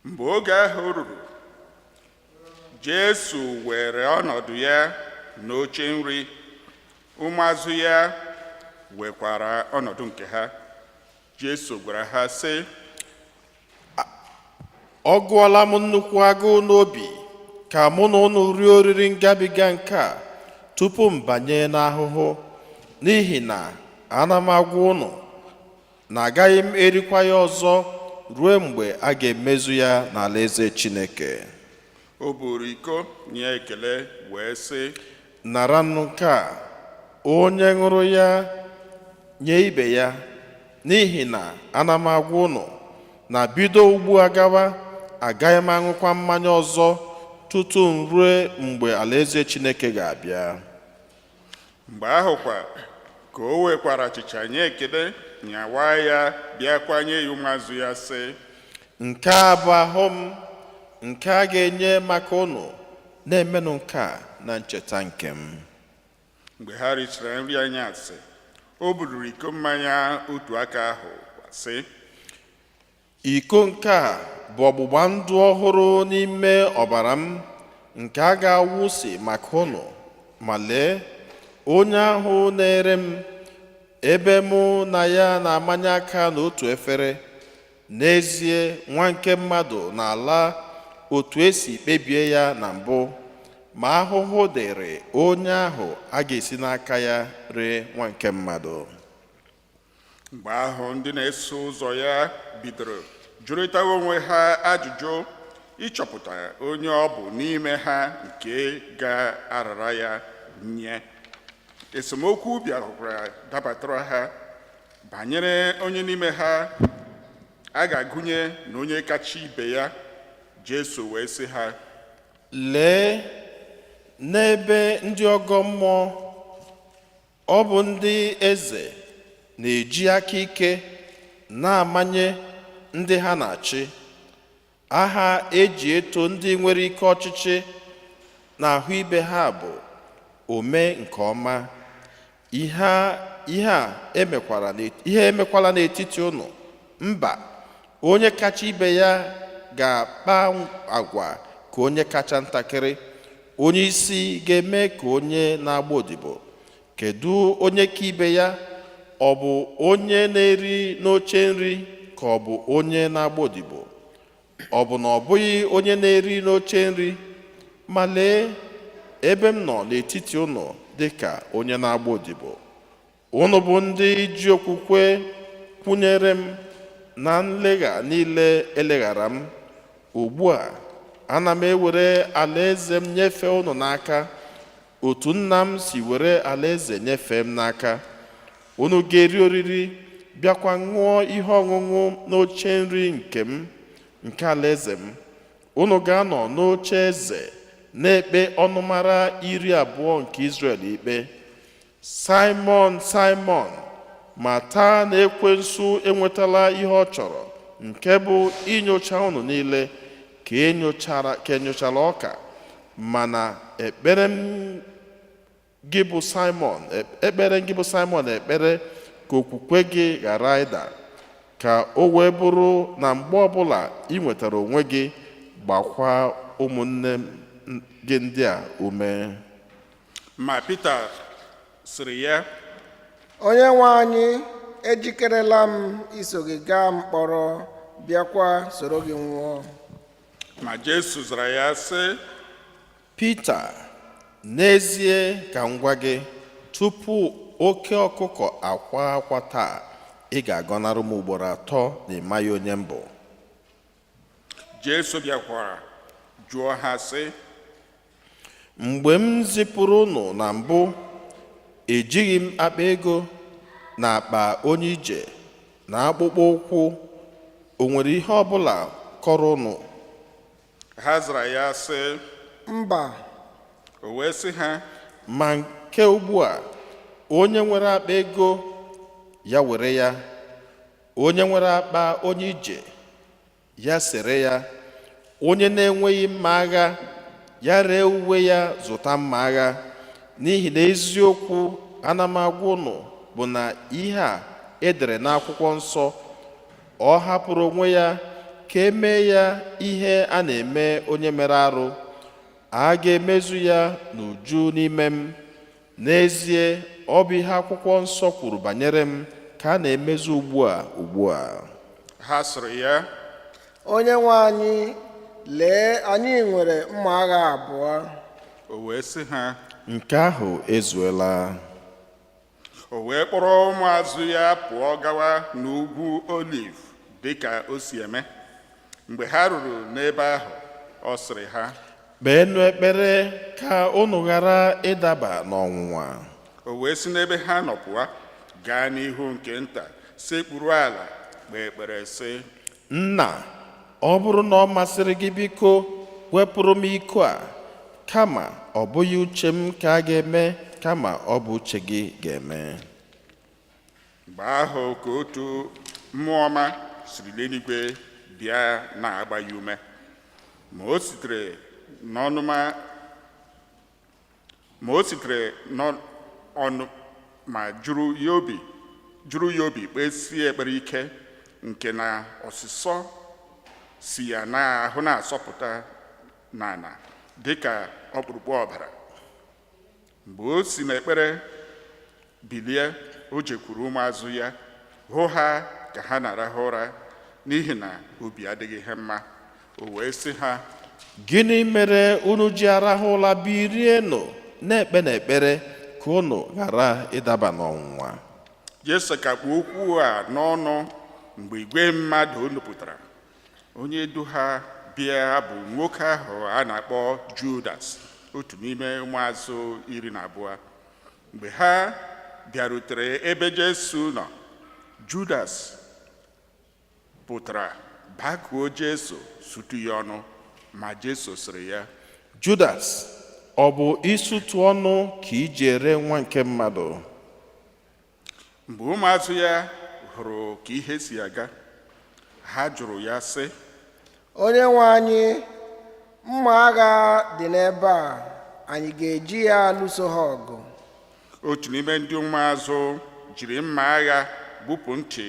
Mgbe oge ahụ ruru, Jesu were ọnọdụ ya n'oche nri, ụmụazụ ya wekwara ọnọdụ nke ha. Jesu gwara ha sị, Ọ gụọla m nnukwu agụụ n'obi ka mụ na unu rie oriri ngabiga nke a tupu m banye n'ahụhụ, n'ihi na ana m agwa unu na agaghị m erikwa ya ọzọ ruo mgbe a ga-emezu ya n'alaeze Chineke. O buru iko nye ekele wee sị, Naranụ nke a, onye ṅụrụ ya nye ibe ya, n'ihi na ana m agwa unu na bido ugbu a gawa agaghị m aṅụkwa mmanya ọzọ tutu m rue mgbe alaeze Chineke ga-abịa. Mgbe ahụ kwa ka o wekwara achịcha nye ekele, nyawa ya, bịakwa nye ya ụmụazụ ya sị, Nke a bụ ahụ m nke a ga-enye maka unu, na-emenụ nke a na ncheta nke m. Mgbe ha richara nri anyasị, o buliri iko mmanya otu aka ahụ sị, Iko nke a bụ ọgbụgba ndụ ọhụrụ n'ime ọbara m nke a ga-awụsi maka unu, ma lee, onye ahụ na-ere m, ebe mụ na ya na-amanye aka n'otu efere. N'ezie, nwa nke mmadụ na-ala otu esi kpebie ya na mbụ, ma ahụhụ dịrị onye ahụ a ga-esi n'aka ya ree nwa nke mmadụ. Mgbe ahụ ndị na-eso ụzọ ya bidoro jụrịtawa onwe ha ajụjụ ịchọpụta onye ọ bụ n'ime ha nke ga-arara ya nye. Esemokwu bịakwara dabatara ha banyere onye n'ime ha a ga-agụnye na onye kacha ibe ya. Jesu wee sị ha, Lee, n'ebe ndị ọgọ mmụọ, ọ bụ ndị eze na-eji aka ike na-amanye ndị ha na-achị. Aha eji eto ndị nwere ike ọchịchị na-ahụ ibe ha bụ ome nke ọma. Ihe a ihe emekwala n'etiti unu. Mba, onye kacha ibe ya ga-akpa agwa ka onye kacha ntakịrị. Onye isi ga-eme ka onye na-agba odibo. Kedu onye ka ibe ya? Ọ bụ onye na-eri n'oche nri ka ọ bụ onye na-agba odibo? Ọ bụ na ọ bụghị onye na-eri n'oche nri? Ma lee, ebe m nọ n'etiti unu dị ka onye na-agba odibo. Unu bụ ndị ji okwukwe kwụnyere m na nlegha niile eleghara m. Ugbu a, ana m ewere alaeze m nyefee unu n'aka, otu nna m si were alaeze nyefee m n'aka. Unu ga-eri oriri, bịakwa ṅụọ ihe ọṅụṅụ n'oche nri nke m, nke alaeze m. Unu ga-anọ n'oche eze na-ekpe ọnụmara 20 nke Izrel ikpe. Simon, Simon, mata na ekwensu enwetala ihe ọ chọrọ, nke bụ inyocha unu niile ka enyochara ọka. Mana ekpere gị bụ Simon ekpere ka okwukwe gị ghara ịda, ka o wee bụrụ na mgbe ọbụla ị nwetara onwe gị, gbakwa ụmụnne gị ndị a ume. Ma Pita sịrị ya, Onye nwe anyị, ejikerela m iso gị gaa mkpọrọ, bịakwa soro gị nwụọ. Ma Jesu zara ya sị, Pita, n'ezie ka m gwa gị, tupu oke ọkụkọ akwa akwa taa, ị ga-agọnarụ m ugboro atọ na ị maghị onye m bụ. Jesu bịakwara jụọ ha sị, Mgbe m zipụrụ unu na mbụ, ejighị m akpa ego na akpa onye ije na akpụkpọ ụkwụ. O nwere ihe ọbụla kọrọ unu? Ha zara ya sị, Mba. O wee sị ha, Ma nke ugbu a, onye nwere akpa ego ya were ya, onye nwere akpa onye ije ya sere ya, onye na-enweghị mma agha ya ree uwe ya zụta mma agha. N'ihi na eziokwu ana m agwa unu bụ na ihe a edere n'akwụkwọ nsọ, ọ hapụrụ onwe ya ka emee ya ihe a na-eme onye mere arụ, a ga-emezu ya n'uju n'ime m. N'ezie, ọ bụ ihe akwụkwọ nsọ kwuru banyere m ka a na-emezu ugbu a ugbu a. Ha sịrị ya, Onye nwe anyị, lee, anyị nwere mma agha abụọ. O wee sị ha, Nke ahụ ezuela. O wee kpọrọ ụmụazụ ya pụọ gawa n'ugwu Oliv dịka o si eme. Mgbe ha ruru n'ebe ahụ, ọ sịrị ha, Kpeenụ ekpere ka unu ghara ịdaba n'ọnwụnwa. O wee si n'ebe ha nọ pụọ gaa n'ihu nke nta, sekpuru ala, kpee ekpere sị, Nna, ọ bụrụ na ọ masịrị gị, biko wepụrụ m iko a. Kama ọ bụghị uche m ka a ga-eme, kama ọ bụ uche gị ga-eme. Mgbe ahụ ka otu mmụọ ọma siri n'eluigwe bịa na-agba ya ume. Ma o sitere n'ọnụ ma jụrụ ya obi kpesie ekpere ike nke na ọsịsọ si ya n'ahụ na-asọpụta n'ala dịka ọkpụrụkpụ ọbara. Mgbe o si n'ekpere bilie, o jekwuru ụmụazụ ya, hụ ha ka ha na-arahụ ụra n'ihi na obi adịghị ha mma. O wee sị ha, Gịnị mere unu ji arahụ ụra? Bilienụ na-ekpe n'ekpere ka unu ghara ịdaba n'ọnwụnwa. Jesu ka kpu okwu a n'ọnụ mgbe igwe mmadụ nupụtara. Onye du ha bịa bụ nwoke ahụ a na-akpọ Judas, otu n'ime ụmụazụ 12. Mgbe ha bịarutere ebe Jesu nọ, Judas pụtara bakuo Jesu, sutu ya ọnụ. Ma Jesu sịrị ya, Judas, ọ bụ isutu ọnụ ka iji ere nwa nke mmadụ? Mgbe ụmụazụ ya hụrụ ka ihe si aga, ha jụrụ ya sị, Onye nwe anyị, mma agha dị n'ebe a, anyị ga-eji ya lụso ha ọgụ. Otu n'ime ndị ụmụazụ jiri mma agha gbupụ ntị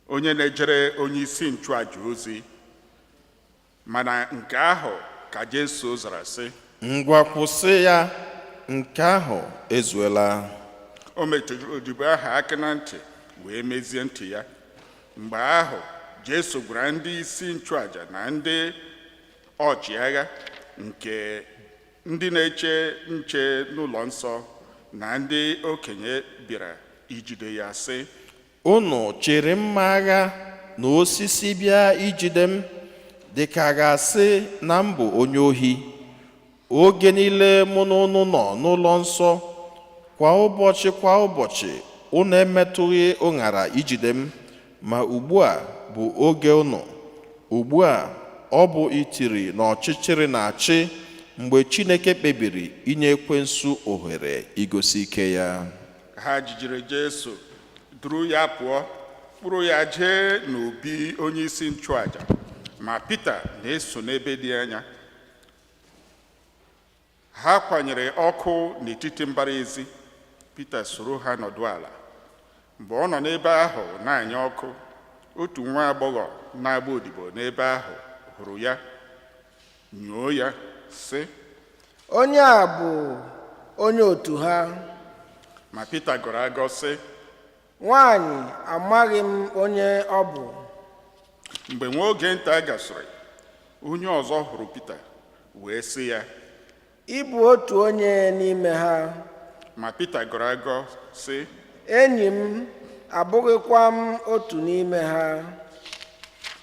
onye na-ejere onye isi nchụaja ozi. Mana nke ahụ ka Jesu zara sị, Ngwa, kwụsị ya, nke ahụ ezuela. O metụrụ odibo ahụ aka na ntị wee mezie ntị ya. Mgbe ahụ Jesu gwara ndị isi nchụaja na ndị ọchịagha nke ndị na-eche nche n'ụlọ nsọ na ndị okenye bịara ijide ya sị, Unu chịrị mma agha na osisi bịa ijide m dịka a ga-asị na m bụ onye ohi. Oge niile mụ na unu nọ n'ụlọ nsọ kwa ụbọchị kwa ụbọchị, unu emetụghị ụṅara ijide m, ma ugbu a bụ oge unu. Ugbu a ọ bụ itiri na ọchịchịrị na-achị, mgbe Chineke kpebiri inye ekwensu ohere igosi ike ya. Ha jijere Jesu, duru ya pụọ, kpụrụ ya jee n'obi onye isi nchụaja, ma Pita na-eso n'ebe dị anya. Ha kwanyere ọkụ n'etiti mbara ezi. Pita soro ha nọdụ ala. Mgbe ọ nọ n'ebe ahụ na-anya ọkụ, otu nwa agbọghọ na-agba odibo n'ebe ahụ hụrụ ya, nyoo ya, sị, Onye a bụ onye otu ha. Ma Pita gọrọ agọ sị, Nwanyị, amaghị m onye ọ bụ. Mgbe nwa oge nta gasịrị, onye ọzọ hụrụ Pita wee sị ya, Ị bụ otu onye n'ime ha. Ma Pita gọrọ agọ sị, Enyi m, abụghịkwa m otu n'ime ha.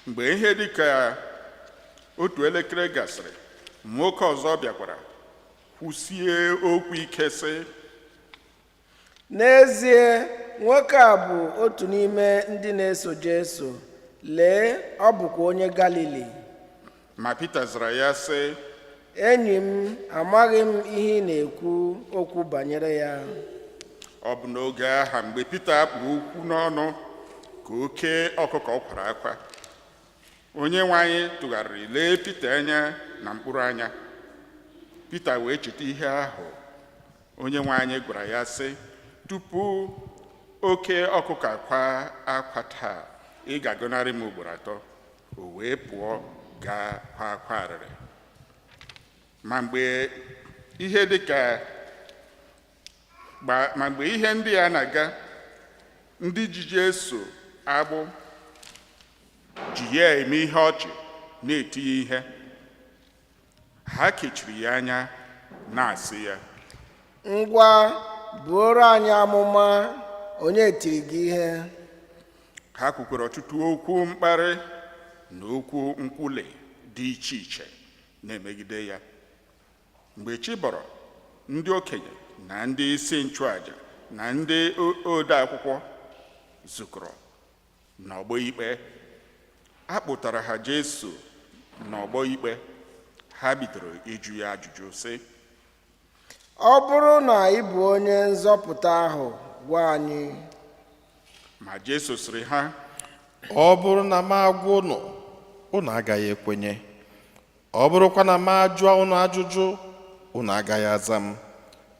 Mgbe ihe dị ka otu elekere gasịrị, nwoke ọzọ bịakwara kwusie okwu ike sị, N'ezie, nwoke a bụ otu n'ime ndị na-eso Jesu. Lee, ọ bụkwa onye Galili. Ma Pita zara ya sị, Enyi m, amaghị m ihe ị na-ekwu okwu banyere ya. Ọ bụ n'oge aha mgbe Pita kpụ okwu n'ọnụ ka oke ọkụkọ kwara akwa. Onye nwe anyị tụgharịrị lee Pita anya na mkpụrụ anya. Pita wee cheta ihe ahụ onye nwe anyị gwara ya sị, tupu oke ọkụkọ akwa akwa taa, ị ga-agọnarị m ugboro atọ. O wee pụọ gaa kwa akwa arịrị. Ma mgbe ihe dị ka ma mgbe ihe ndị a na-aga, ndị ji Jesu agbụ ji ya eme ihe ọchị na-eti ya ihe. Ha kechiri ya anya na-asị ya, Ngwa, buoro anyị amụma, onye tiri gị ihe? Ha kwukwara ọtụtụ okwu mkparị na okwu nkwuli dị iche iche na-emegide ya. Mgbe chi bọrọ, ndị okenye na ndị isi nchụaja na ndị ode akwụkwọ zukọrọ n'ọgbọ ikpe. A kpụtara ha Jesu n'ọgbọ ikpe. Ha bidoro ịjụ ya ajụjụ sị, Ọ bụrụ na ị bụ onye nzọpụta ahụ, gwa anyị. Ma Jesu sịrị ha, Ọ bụrụ na m agwa unu, unu agaghị ekwenye. Ọ bụrụkwa na m ajụọ unu ajụjụ, unu agaghị aza m.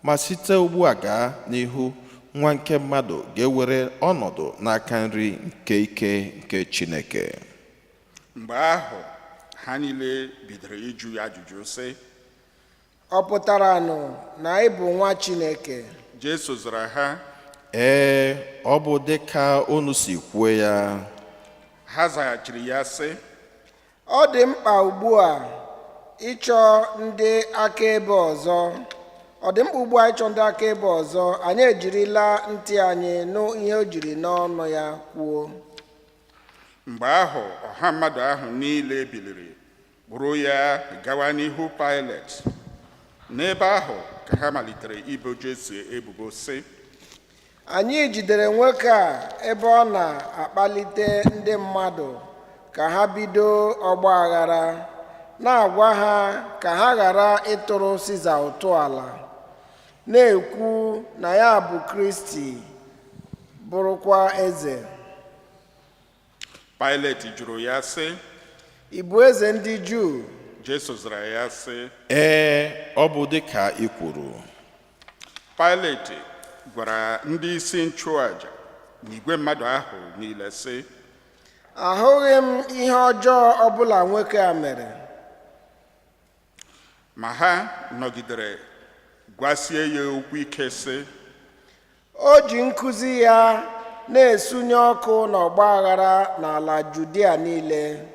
Ma site ugbu a gaa n'ihu, nwa nke mmadụ ga-ewere ọnọdụ n'aka nri nke ike nke Chineke. Mgbe ahụ ha niile bidoro ịjụ ya ajụjụ sị, Ọ pụtara nụ na ị bụ nwa Chineke? Jesu zara ha, Ee, ọ bụ dịka unu si kwuo ya. Ha zaghachiri ya sị, Ọ dị mkpa ugbu a ịchọ ndị akaebe ọzọ. Ọ dị mkpa ugbu a ịchọ ndị akaebe ọzọ. Anyị ejirila ntị anyị nụ ihe o jiri n'ọnụ ya kwuo. Mgbe ahụ ọha mmadụ ahụ niile biliri kpụrụ ya gawa n'ihu Pailet. N'ebe ahụ ka ha malitere ibo Jesu ebubo sị, Anyị jidere nwoke a ebe ọ na-akpalite ndị mmadụ ka ha bido ọgba aghara, na-agwa ha ka ha ghara ịtụrụ Siza ụtụ ala, na-ekwu na ya bụ Kristi, bụrụkwa eze. Pilet jụrụ ya sị, Ị bụ eze ndị Juu? Jesu zara ya sị, Ee, ọ bụ dị ka ị kwuru. Pilet gwara ndị isi nchụaja na igwe mmadụ ahụ niile sị, Ahụghị m ihe ọjọọ ọbụla nwoke a mere. Ma ha nọgidere gwasie ya okwu ike sị, O ji nkụzi ya na-esunye ọkụ n'ọgba aghara n'ala Judia niile.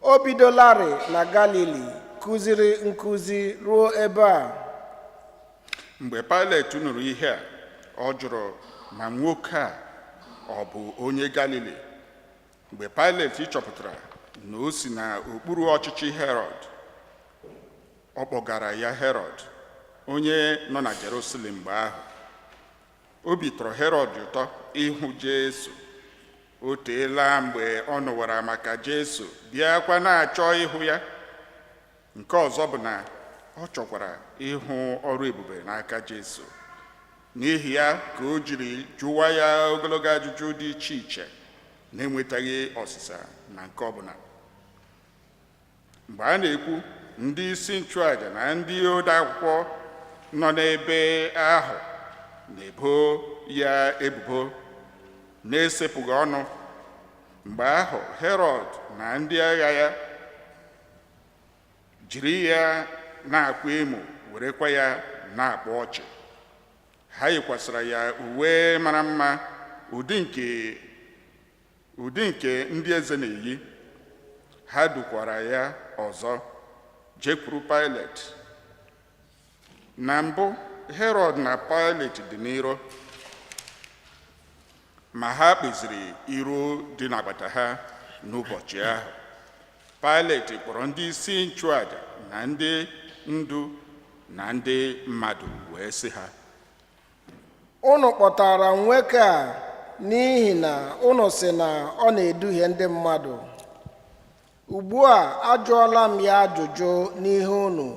O bidolarị na Galili kụziri nkụzi ruo ebe a. Mgbe Pilet nụrụ ihe a, ọ jụrụ ma nwoke a ọ bụ onye Galili. Mgbe Pilet chọpụtara na o si n'okpuru ọchịchị Herọd, ọ kpọgara ya Herọd, onye nọ na Jerusalem mgbe ahụ. Obi tọrọ Herọd ụtọ ịhụ Jesu. O teela mgbe ọ nụwara maka Jesu, bịakwa na-achọ ịhụ ya. Nke ọzọ bụ na ọ chọkwara ịhụ ọrụ ebube n'aka Jesu. N'ihi ya ka o jiri jụwa ya ogologo ajụjụ dị iche iche na-enwetaghị ọsịsa na nke ọbụla. Mgbe a na-ekwu, ndị isi nchụaja na ndị ode akwụkwọ nọ n'ebe ahụ na-ebo ya ebubo na-esepụghị ọnụ. Mgbe ahụ Herọd na ndị agha ya jiri ya na-akwa emo, werekwa ya na-akpa ọchị. Ha yikwasịrị ya uwe mara mma, ụdị nke ndị eze na-eyi. Ha dukwara ya ọzọ jekwuru Pilet. Na mbụ, Herọd na Pilet dị n'iro, ma ha kpeziri iro dị n'agbata ha n'ụbọchị ahụ. Pilet kpọrọ ndị isi nchụaja na ndị ndu na ndị mmadụ wee sị ha, Unu kpọtara nwoke a n'ihi na unu sị na ọ na-eduhie ndị mmadụ. Ugbu a ajụọla m ya ajụjụ n'ihu unu,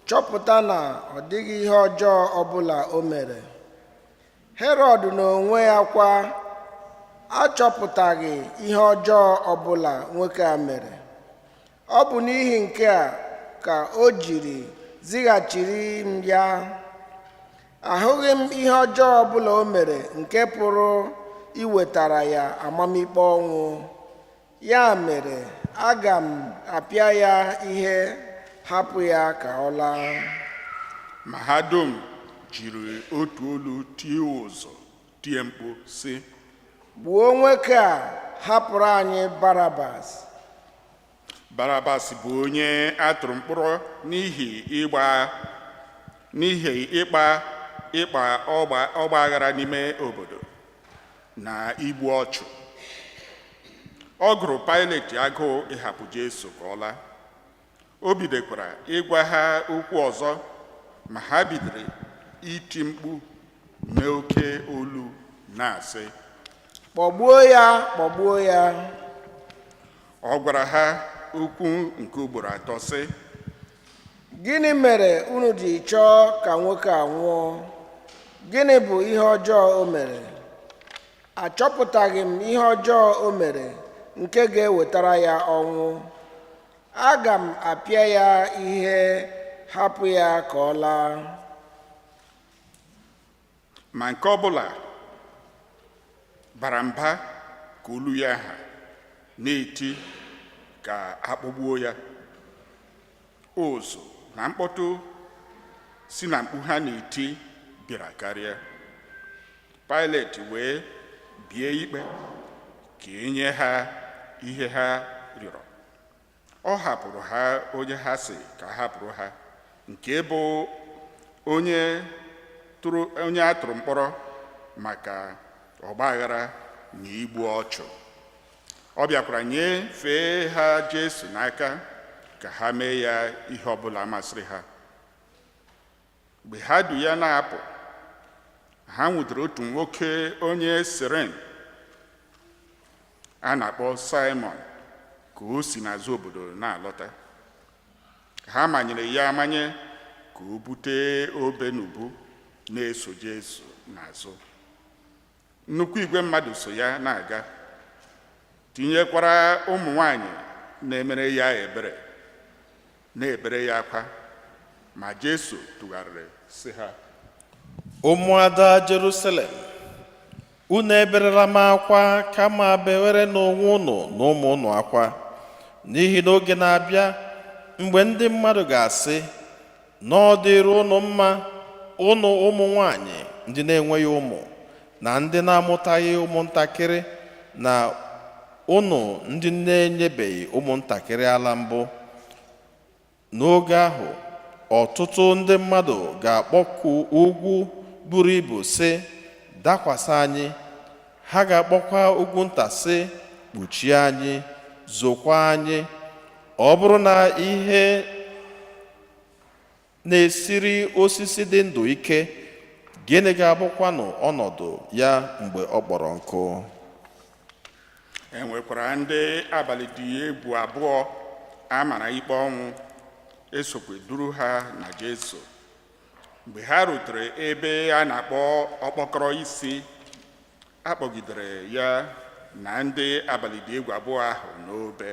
chọpụta na ọ dịghị ihe ọjọọ ọbụla o mere. Herọd n'onwe ya kwa achọpụtaghị ihe ọjọọ ọbụla nwoke a mere. Ọ bụ n'ihi nke a ka o jiri zighachiri m ya. Ahụghị m ihe ọjọọ ọbụla o mere nke pụrụ iwetara ya amamikpe ọnwụ. Ya mere, aga m apịa ya ihe, hapụ ya ka ọ laa. Ma ha dum jiri otu olu tie ụzụ, tie mkpu sị, Gbuo nwoke a, hapụrụ anyị Barabas. Barabas bụ onye a tụrụ mkpọrọ n'ihi ịkpa ọgba aghara n'ime obodo na igbu ọchụ. Ọ gụrụ Pilet agụụ ịhapụ Jesu ka ọ laa. O bidokwara ịgwa ha okwu ọzọ, ma ha bidoro iti mkpu n'oke olu na-asị, Kpọgbuo ya, kpọgbuo ya. Ọ gwara ha okwu nke ugboro atọ sị, Gịnị mere unu ji chọọ ka nwoke a nwụọ? Gịnị bụ ihe ọjọọ o mere? Achọpụtaghị m ihe ọjọọ o mere nke ga-ewetara ya ọnwụ. Aga m apịa ya ihe, hapụ ya ka ọ laa. Ma nke ọbụla bara mba ka olu ya ha na-eti ka akpọgbuo ya. Ụzụ na mkpọtụ si na mkpu ha na-eti bịara karịa. Pilet wee bie ikpe ka enye ha ihe ha rịọrọ. Ọ hapụrụ ha onye ha sị ka hapụrụ ha, nke bụ onye a tụrụ mkpọrọ maka ọgbaghara na igbu ọchụ. Ọ bịakwara nyefee ha Jesu n'aka ka ha mee ya ihe ọbụla masịrị ha. Mgbe ha du ya na-apụ, ha nwudere otu nwoke onye Sirin a na-akpọ Simon ka o si n'azụ obodo na-alọta. Ha manyere ya amanye ka o bute obe n'ubu na-eso Jesu n'azụ. Nnukwu igwe mmadụ so ya na-aga. Tinyekwara ụmụ nwanyị na-emere ya ebere, na-ebere ya akwa. Ma Jesu tụgharịrị sị ha, Ụmụada Jerusalem, unu eberela m akwa, kama bewere n'onwe unu na ụmụ unu akwa, n'ihi na oge na-abịa mgbe ndị mmadụ ga-asị na ọ dịrị unu mma, unu ụmụ nwanyị ndị na-enweghị ụmụ na ndị na-amụtaghị ụmụntakịrị, na unu ndị na-enyebeghị ụmụntakịrị ala mbụ. N'oge ahụ, ọtụtụ ndị mmadụ ga-akpọku ugwu buru ibu sị, "Dakwasị anyị." Ha ga-akpọkwa ugwu nta sị, "Kpuchie anyị, zokwa anyị." Ọ bụrụ na ihe na-esiri osisi dị ndụ ike, gịnị ga-abụkwanụ ọnọdụ ya mgbe ọ kpọrọ nkụ? E nwekwara ndị abalị dị egwu abụọ a mara ikpe ọnwụ esokwe duru ha na Jesu. Mgbe ha rutere ebe a na-akpọ Ọkpọkọrọ Isi, a kpọgidere ya na ndị abalị dị egwu abụọ ahụ n'obe,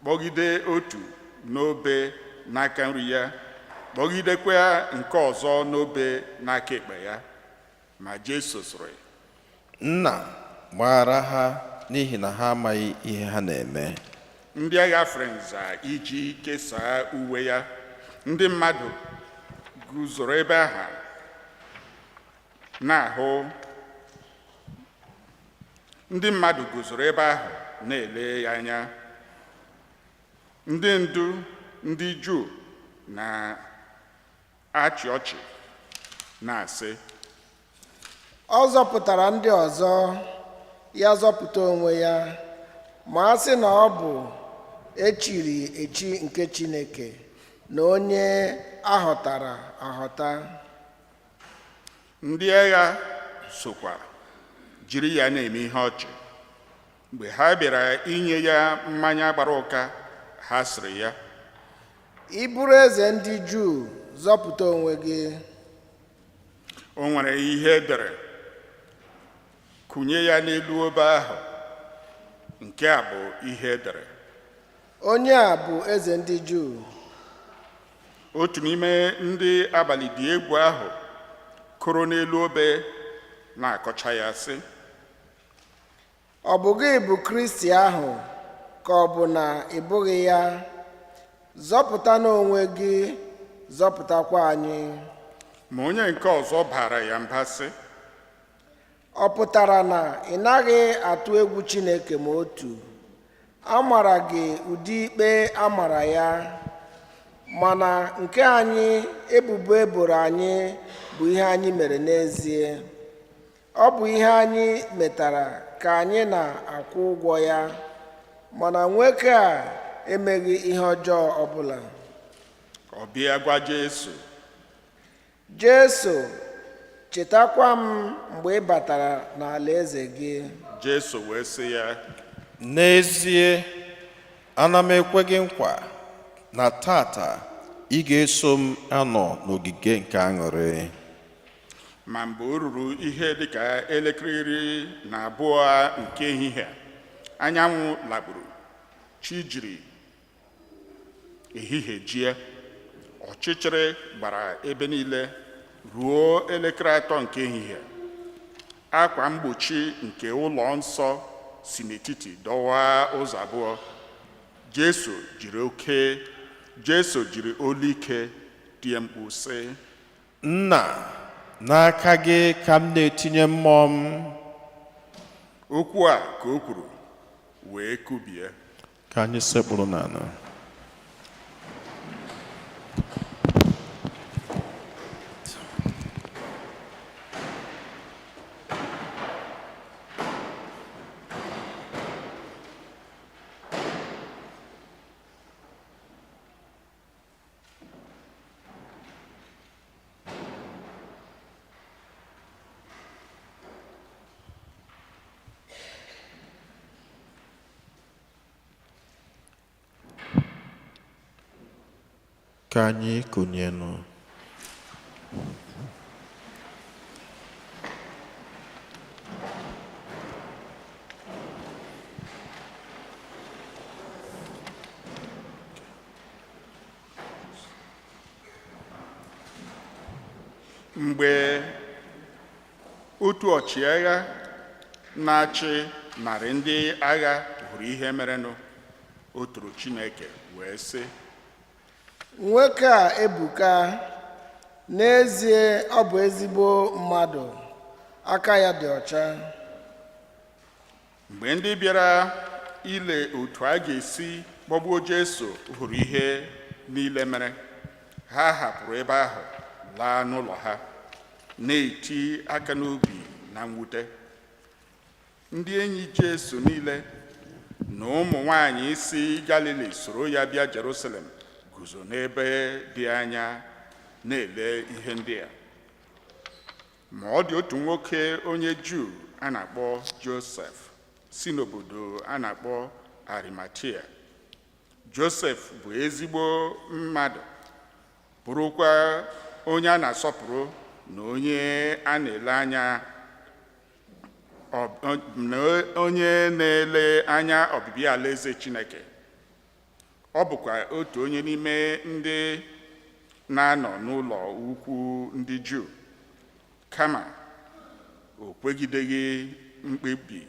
kpọgide otu n'obe n'aka nri ya, kpọgidekwa nke ọzọ n'obe n'aka ekpe ya. Ma Jesu sịrị, Nna, gbaghara ha, n'ihi na ha amaghị ihe ha na-eme. Ndị agha fere nza iji kesaa uwe ya. Ndị mmadụ guzoro ebe ahụ na-ahụ, ndị mmadụ guzoro ebe ahụ na-ele ya anya. Ndị ndu ndị Juu na-achị ọchị na-asị, Ọ zọpụtara ndị ọzọ, ya zọpụta onwe ya, ma a sị na ọ bụ echiri echi nke Chineke na onye ahọtara ahọta. Ndị agha sokwa jiri ya na-eme ihe ọchị. Mgbe ha bịara inye ya mmanya gbara ụka, ha sịrị ya, Ị bụrụ eze ndị Juu, zọpụta onwe gị. O nwere ihe edere kụnye ya n'elu obe ahụ. Nke a bụ ihe edere: Onye a bụ eze ndị Juu. Otu n'ime ndị abalị dị egwu ahụ kụrụ n'elu obe na-akọcha ya sị, Ọ bụ gị bụ Kristi ahụ, ka ọ bụ na ị bụghị ya? Zọpụta n'onwe gị, zọpụtakwa anyị. Ma onye nke ọzọ bara ya mba sị, Ọ pụtara na ị naghị atụ egwu Chineke ma otu? A mara gị ụdị ikpe a mara ya, mana nke anyị, ebubo eboro anyị bụ ihe anyị mere n'ezie. Ọ bụ ihe anyị metara ka anyị na-akwụ ụgwọ ya, mana nwoke a emeghị ihe ọjọọ ọbụla. Ọ bịa gwa Jesu, Jesu, chetakwa m mgbe ị batara n'alaeze gị. Jesu wee sị ya, N'ezie, ana m ekwe gị nkwa na tata ị ga-eso m anọ n'ogige nke aṅụrị. Ma mgbe o ruru ihe dịka elekere 12 nke ehihie, anyanwụ lakpuru, chi jiri ehihie jie, ọchịchịrị gbara ebe niile ruo elekere 3 nke ehihie. Akwa mgbochi nke ụlọ nsọ si n'etiti dọwaa ụzọ abụọ. Jesu jiri olu ike tie mkpu sị, Nna, n'aka gị ka m na-etinye mmụọ m. Okwu a ka o kwuru wee kubie. Ka anyị sekpụrụ n'ala. Ka anyị kụnyenụ. Mgbe otu ọchịagha na-achị narị ndị agha hụrụ ihe merenụ, o toro Chineke wee sị, Nwoke a ebuka. N'ezie, ọ bụ ezigbo mmadụ. Aka ya dị ọcha. Mgbe ndị bịara ile otu a ga-esi kpọgbuo Jesu hụrụ ihe niile mere, ha hapụrụ ebe ahụ laa n'ụlọ ha, na-eti aka n'obi na mwute. Ndị enyi Jesu niile na ụmụ nwanyị si Galili soro ya bịa Jerusalem guzo n'ebe dị anya na-ele ihe ndị a. Ma ọ dị otu nwoke onye Juu a na-akpọ Josef si n'obodo a na-akpọ Arimatia. Josef bụ ezigbo mmadụ, bụrụkwa onye a na-asọpụrụ na onye a na-ele anya na onye na-ele anya ọbịbịa alaeze Chineke. Ọ bụkwa otu onye n'ime ndị na-anọ n'ụlọ ukwu ndị Juu, kama o kwegideghị mkpebi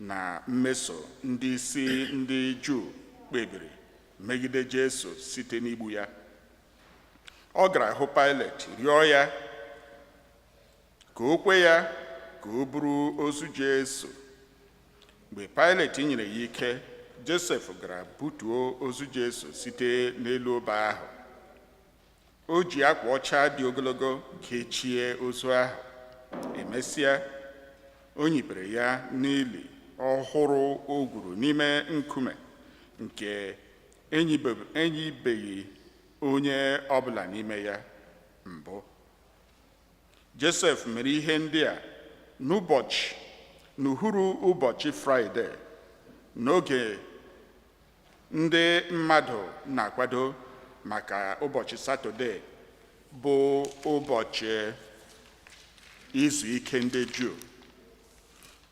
na mmeso ndị isi ndị Juu kpebiri megide Jesu site n'igbu ya. Ọ gara hụ Pilet, rịọ ya ka o kwe ya ka o buru ozu Jesu. Mgbe Pilet nyere ya ike, Josef gara butuo ozu Jesu site n'elu obe ahụ. O ji akwa ọcha dị ogologo kechie ozu ahụ. Emesịa, o nyibere ya n'ili ọhụrụ o gwuru n'ime nkume nke enyibeghị onye ọbụla n'ime ya mbụ. Josef mere ihe ndị a n'ụbọchị n'uhuru ụbọchị Fraịde, n'oge ndị mmadụ na-akwado maka ụbọchị Satọde, bụ ụbọchị izu ike ndị Juu.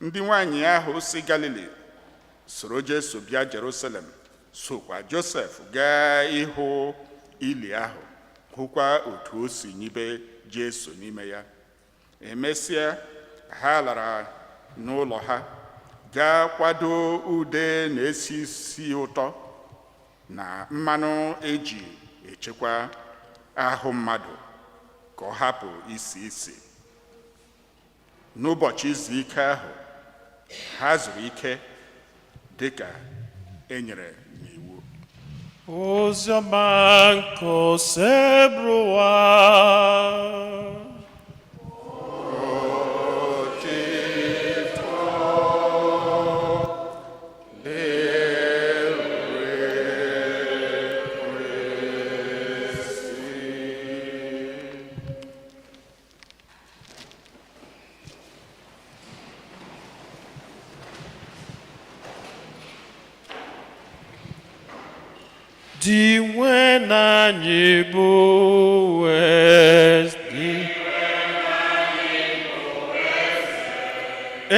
Ndị nwanyị ahụ si Galili soro Jesu bịa Jerusalem sokwa Josef gaa ịhụ ili ahụ, hụkwa otu o si nyibe Jesu n'ime ya. Emesịa, ha lara n'ụlọ ha gaa kwado ude na-esi isi ụtọ na mmanụ eji echekwa ahụ mmadụ ka ọ hapụ isi isi. N'ụbọchị izu ike ahụ, ha zuru ike dịka e nyere n'iwu. Oziọma nke Osebụrụwa. Dị nwe na anyị bụ eze,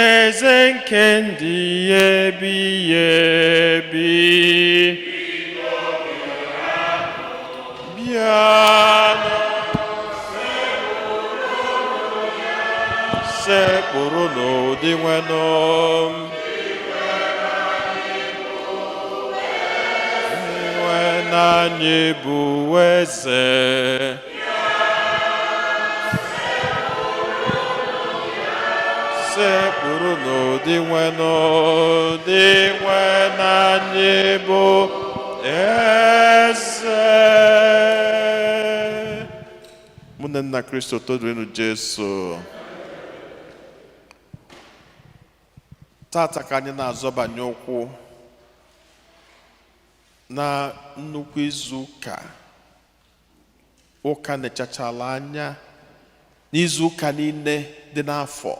eze nke ndị ebighị ebi. Bịa sekpụrụ n'ụdị nwenụ nwe na anyị bụ eze. Sekpụrụ n'ụdị nwenụ dị nwe na anyị bụ eze. Mụ na nna Kristo todurenu Jesu. Tata ka anyị na-azọbanye ụkwụ na nnukwu izu ụka, ụka nechachala anya n'izu ụka niile dị n'afọ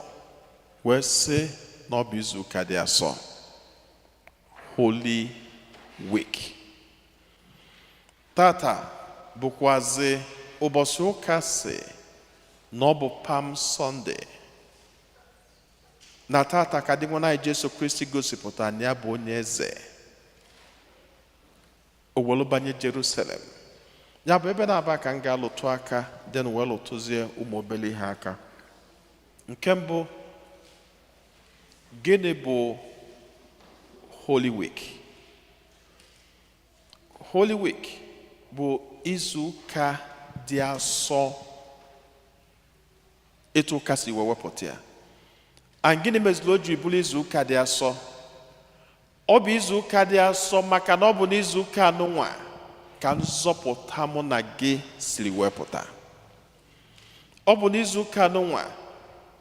wee sị na ọ bụ izu ụka dị asọ, Holy Week. Tata bụkwazi ụbọchị ụka si na ọ bụ Palm Sunday, na tata ka dị nwa anyị Jesu Kristi gosipụtara na ya bụ onye eze. O welu banye Jerusalem. Ya bụ ebe na-aba ka m ga-alụtụ aka, then wee lụtụzie ụmụ obele ihe aka. Nke mbụ, gịnị bụ Holy Week? Holy Week bụ izu ụka dị asọ, etu ụka si wee wepụta ya. And gịnị meziri o ji bụrụ izu ụka dị asọ? Ọ bụ izu ụka dị asọ maka na ọ bụ n'izu ụka anụnwa ka nzọpụta mụ na gị siri wee pụta. Ọ bụ n'izu ụka anụnwa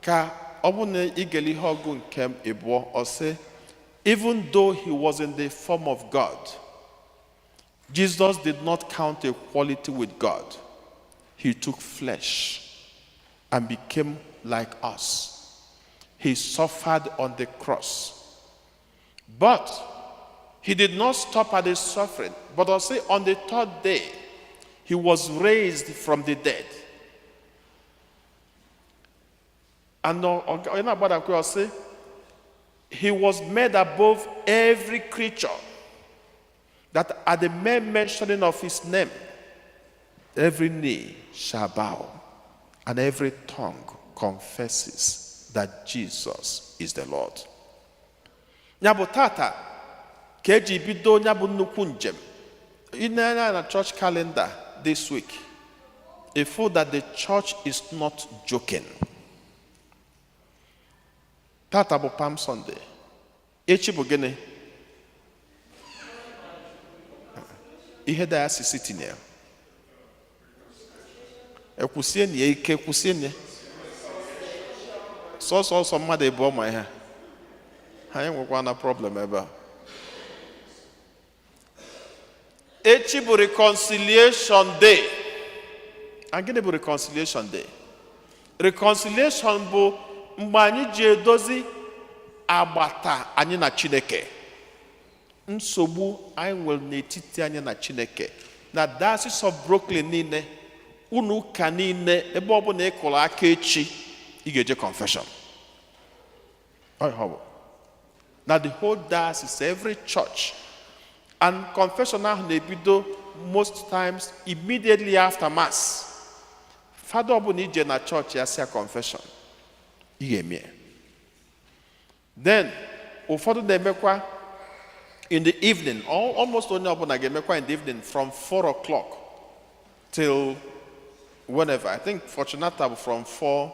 ka ọ bụ na igele ihe ọgụ nke ịbụọ, ọ sị, "Even though he was in the form of God, Jesus did not count equality with God. He took flesh and became like us. He suffered on the cross. But he did not stop at his suffering, but also on the third day, he was raised from the dead." And ọ sị, "He was made above every creature, that at the mere mentioning of his name, every knee shall bow and every tongue confesses that Jesus is the Lord." Ya bụ tata ka eji bido ya bụ nnukwu njem. Ị na-anya na church calendar this week, you that the church is not joking. Tata bụ Palm Sunday. Echi bụ gịnị? Ihe diocese tinyere. Ekwusie na ya ike, kwusie na ya. Sọsọ ọsọ mmadụ ịbụọ ma ihe. Anyị nwekwa na problem ebe a. Echi bụ Reconciliation Day. And gịnị bụ Reconciliation Day? Reconciliation bụ mgbe anyị ji edozi agbata anyị na Chineke. Nsogbu anyị nwere n'etiti anyị na Chineke. Na Diocese of Brooklyn niile, unu ụka niile, ebe ọ bụla ị kụrụ aka echi, ị ga-eje confession. Ọ ihe ọ bụ. Na the whole diocese, every church. And confession ahụ na-ebido most times immediately after Mass. Fada ọbụla ije na chọọchị ya sịa confession, ị ga-eme ya. Then ụfọdụ na-emekwa in the evening. Almost onye ọbụla ga-emekwa in the evening from 4 o'clock till whenever. I think Fortunata bụ from 4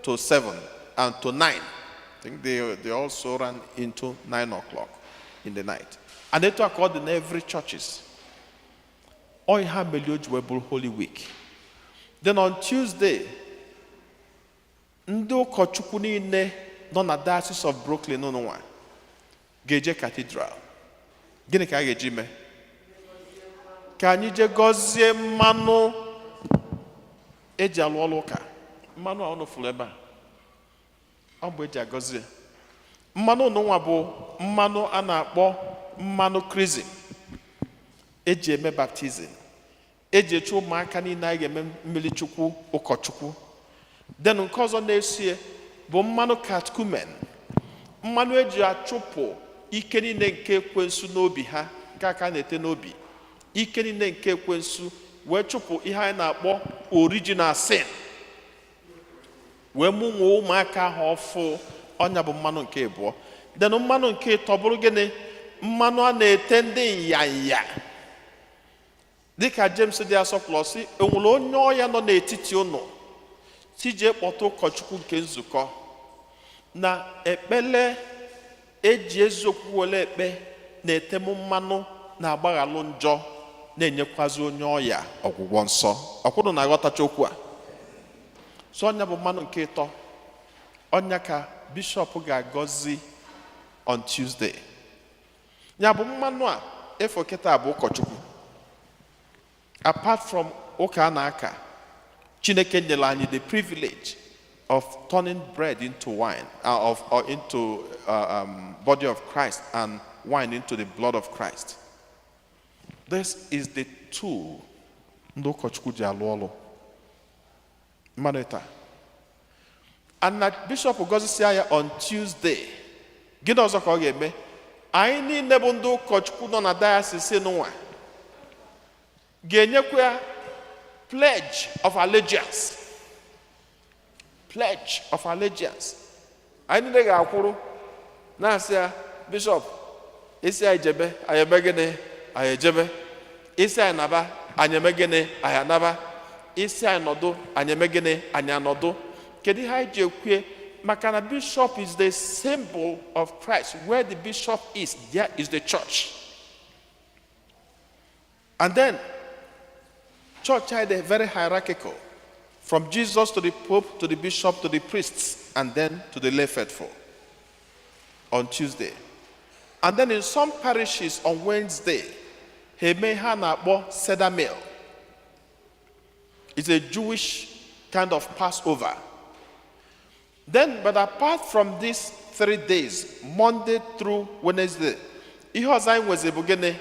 to 7 and to 9. I think they also ran into 9 o'clock in the night. And etu a ka ọ dị na every churches. Ọ ihe a mere o ji wee bụrụ Holy Week. Then on Tuesday, ndị ụkọchukwu niile nọ na Diocese of Brooklyn nụnwa ga-eje cathedral. Gịnị ka a ga-eji mee? Ka anyị jee gọzie mmanụ eji alụ ọlụ ụka. Mmanụ a unu fụrụ ebe a, ọ bụ eji agọzie. Mmanụ nụnwa bụ mmanụ a na-akpọ mmanụ chrism, eji eme baptism, eji eche ụmụaka niile anyị ga-eme mmiri chukwu ụkọchukwu. Then nke ọzọ na-esie bụ mmanụ catechumen, mmanụ eji achụpụ ike niile nke ekwensu n'obi ha, nke aka na-ete n'obi, ike niile nke ekwensu, wee chụpụ ihe anyị na-akpọ original sin, wee mụnwee ụmụaka ahụ ọfụ. Ọnya bụ mmanụ nke abụọ. Then mmanụ nke ịtọ bụrụ gịnị? Mmanụ a na-ete ndị nyanya, dịka James dị asọ sị, enwere onye ọya nọ n'etiti ụnụ, tije kpọta ụkọchukwu nke nzukọ na ekpele eji eziokwu were ekpe na-etemụ mmanụ na-agbaghalụ njọ, na-enyekwazi onye ọya ọgwụgwọ nsọ. Ọkwụrụ na-aghọtacha okwu a. So ọnya bụ mmanụ nke ịtọ. Ọnya ka bishọp ga-agọzi on Tuesday. Ya bụ mmanụ a efo kịta bụ ụkọchukwu. Apart from ụka a na-aka, Chineke nyere anyị the privilege of turning bread into wine, of, or into body of Christ and wine into the blood of Christ. This is the tool ndị ụkọchukwu ji alụ ọlụ. Mmanụ ịta. And na bishọp gọzisia ya on Tuesday, gịnị ọzọ ka ọ ga-eme? Anyị niile bụ ndị ụkọchukwu nọ na diocese nụnwa. Ga-enyekwa ya pledge of allegiance. Pledge of allegiance. Anyị niile ga-akwụrụ na-asị ya, "Bishọp, isi anyị jebe, anyị eme gịnị? Anyị ejebe. Isi anyị naba, anyị eme gịnị? Anyị anaba. Isi anyị nọdụ, anyị eme gịnị? Anyị anọdụ." Kedu ihe anyị ji ekwue? Maka na bishop is the symbol of Christ. Where the bishop is, there is the church. And then church anyị dị very hierarchical, from Jesus to the pope to the bishop to the priests and then to the lay faithful on Tuesday. And then in some parishes on Wednesday, ha eme ihe a na-akpọ Seder meal. It's a Jewish kind of Passover. Then, but apart from these 3 days, Monday through Wednesday, ihe ọzọ anyị nwezi bụ gịnị?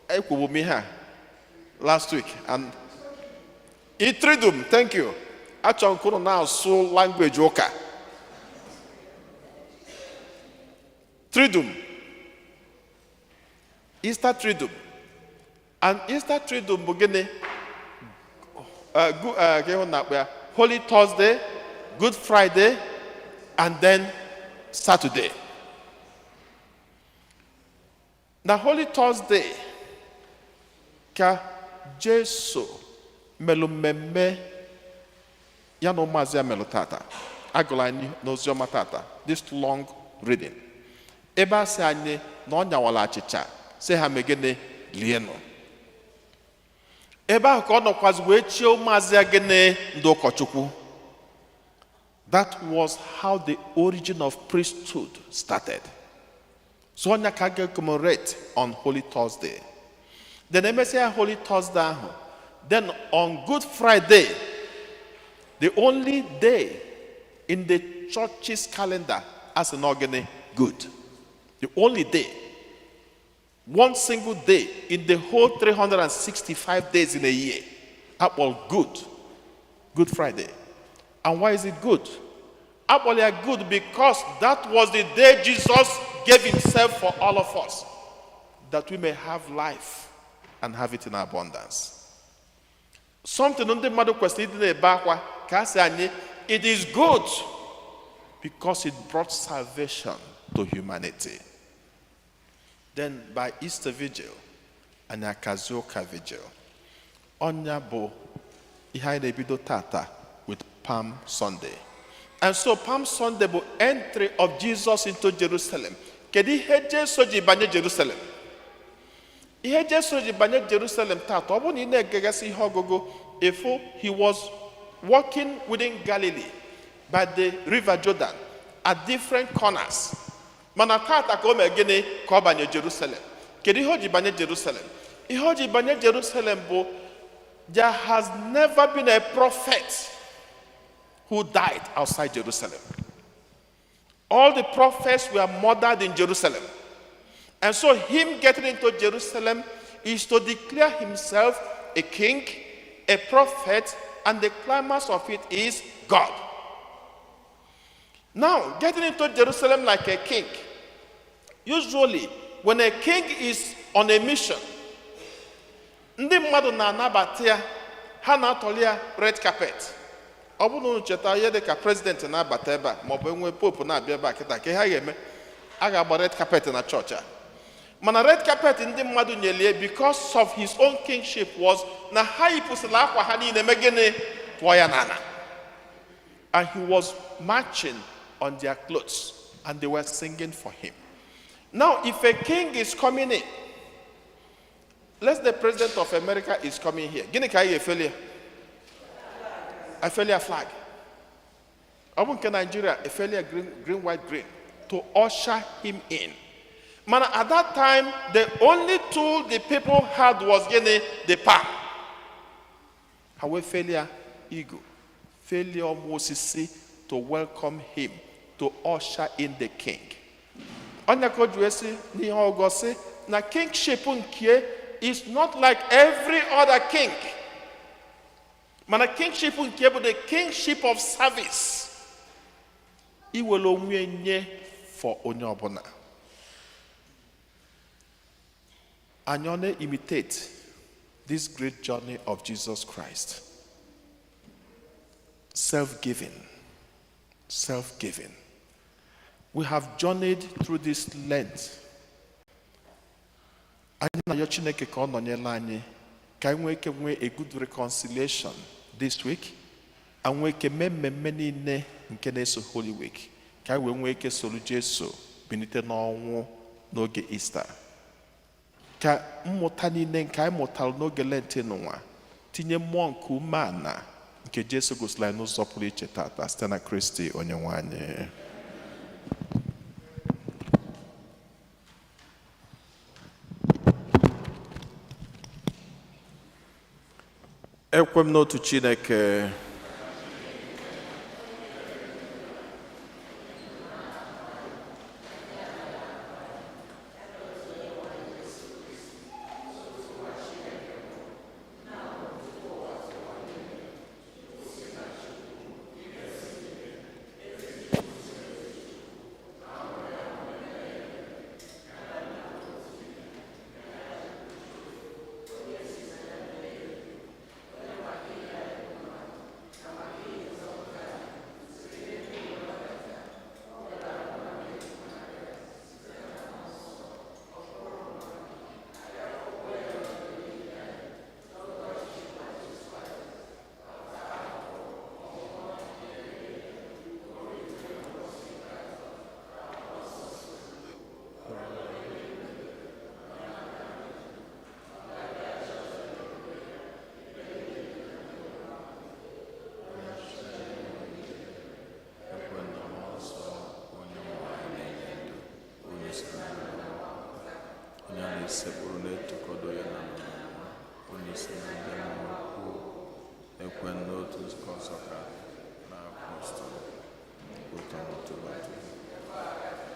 Ekwubu m ihe a last week and Itridum, thank you. Achọrọ m ka unu na-asụ language ụka. Triduum. Easter Triduum. And Easter Triduum bụ gịnị? Ka ịhụ na-akpọ ya Holy Thursday, Good Friday, and then Saturday. Na Holy Thursday ka Jesu melụ mmemme ya na ụmụazị ya melụ tata. Agụrụ anyị n'oziọma tata, this long reading. Ebe a sị anyị na ọ nyawara achịcha, sị ha mee gịnị? Lienụ. Ebe ahụ ka ọ nọkwazi wee chie ụmụazị ya gịnị? Ndị ụkọchukwu. That was how the origin of priesthood started. So onye ka a ga-commemorate on Holy Thursday. Then emesịa Holy Thursday ahụ, then on Good Friday, the only day in the church's calendar as an organ good. The only day. One single day in the whole 365 days in a year. Akpọrọ good. Good Friday. And why is it good? Akpọrọ ya good because that was the day Jesus gave himself for all of us, that we may have life and have it in abundance. Something ndị mmadụ kwesịrị ịdị na-ebe akwa ka a sị anyị, it is good because it brought salvation to humanity. Then by Easter Vigil, anyị akazi ụka Vigil. Ọnya bụ ihe anyị na-ebido tata with Palm Sunday. And so Palm Sunday bụ entry of Jesus into Jerusalem. Kedu ihe Jesu ji banye Jerusalem? Ihe Jesu ji banye Jerusalem tata, ọ bụrụ na ị na-egegasị ihe ọgụgụ, ịfụ he was walking within Galilee by the river Jordan at different corners. Mana tata ka o mee gịnị? Ka ọ banye Jerusalem. Kedu ihe o ji banye Jerusalem? Ihe o ji banye Jerusalem bụ there has never been a prophet who died outside Jerusalem. All the prophets were murdered in Jerusalem. And so him getting into Jerusalem is to declare himself a king, a prophet, and the climax of it is God. Now, getting into Jerusalem like a king, usually when a king is on a mission, ndị mmadụ na-anabata ya, ha na-atọli ya red carpet. Ọ bụrụ na unu cheta ihe dị ka president na-abata ebe a maọbụ enwe pope na-abịa ebe a kịta, ka ihe a ga-eme, a ga-agba red carpet na chọọchị a. Mana red carpet ndị mmadụ nyelie because of his own kingship was na ha yipụsịrị akwa ha niile, mee gịnị? Tụọ ya n'ala. And he was marching on their clothes and they were singing for him. Now, if a king is coming in, let's the president of America is coming here, gịnị ka anyị ga-efeli ya? Efeli ya flag. Ọ bụ nke Nigeria, efeli ya green, green, white, green to usher him in. Mana at that time, the only tool the people had was gịnị? The palm. Ha wee felie eagle, felie ọmụ osisi to welcome him, to usher in the king. Onye ka o ji wee sị n'ihe ọgọ sị na kingship nke is not like every other king. Mana kingship nke bụ the kingship of service. Iwere onwe nye for onye ọbụla. Anyị ọ na-imitate this great journey of Jesus Christ? Self-giving, self-giving. We have journeyed through this Lent. Anyị na-ayọ Chineke ka ọ nọnyere anyị, ka anyị nwee ike nwee a good reconciliation this week, anyị nwee ike mee mmemme niile nke na-eso Holy Week, ka anyị wee nwee ike soro Jesu bilite n'ọnwụ n'oge Easter, ka mmụta niile nke anyị mụtara n'oge Lent n'ụwa tinye mmụọ nke umeala nke Jesu gosiri anyị n'ụzọ pụrụ iche tata, site na Kristi onye nwe anyị. Ekwe m n'otu Chineke, Ekwe na Mmụọ Nsọ, onye nwe anyị na-enye ndụ, onye si na onye a na-esekpụrụ na-etokọdo ya na nna, onye si na ndị mmụọ kwuo. Ekwe n'otu nzukọ nsọ Katọlik na apọstọl, otu n'otu n'otu ndị ụwa ga-abịa.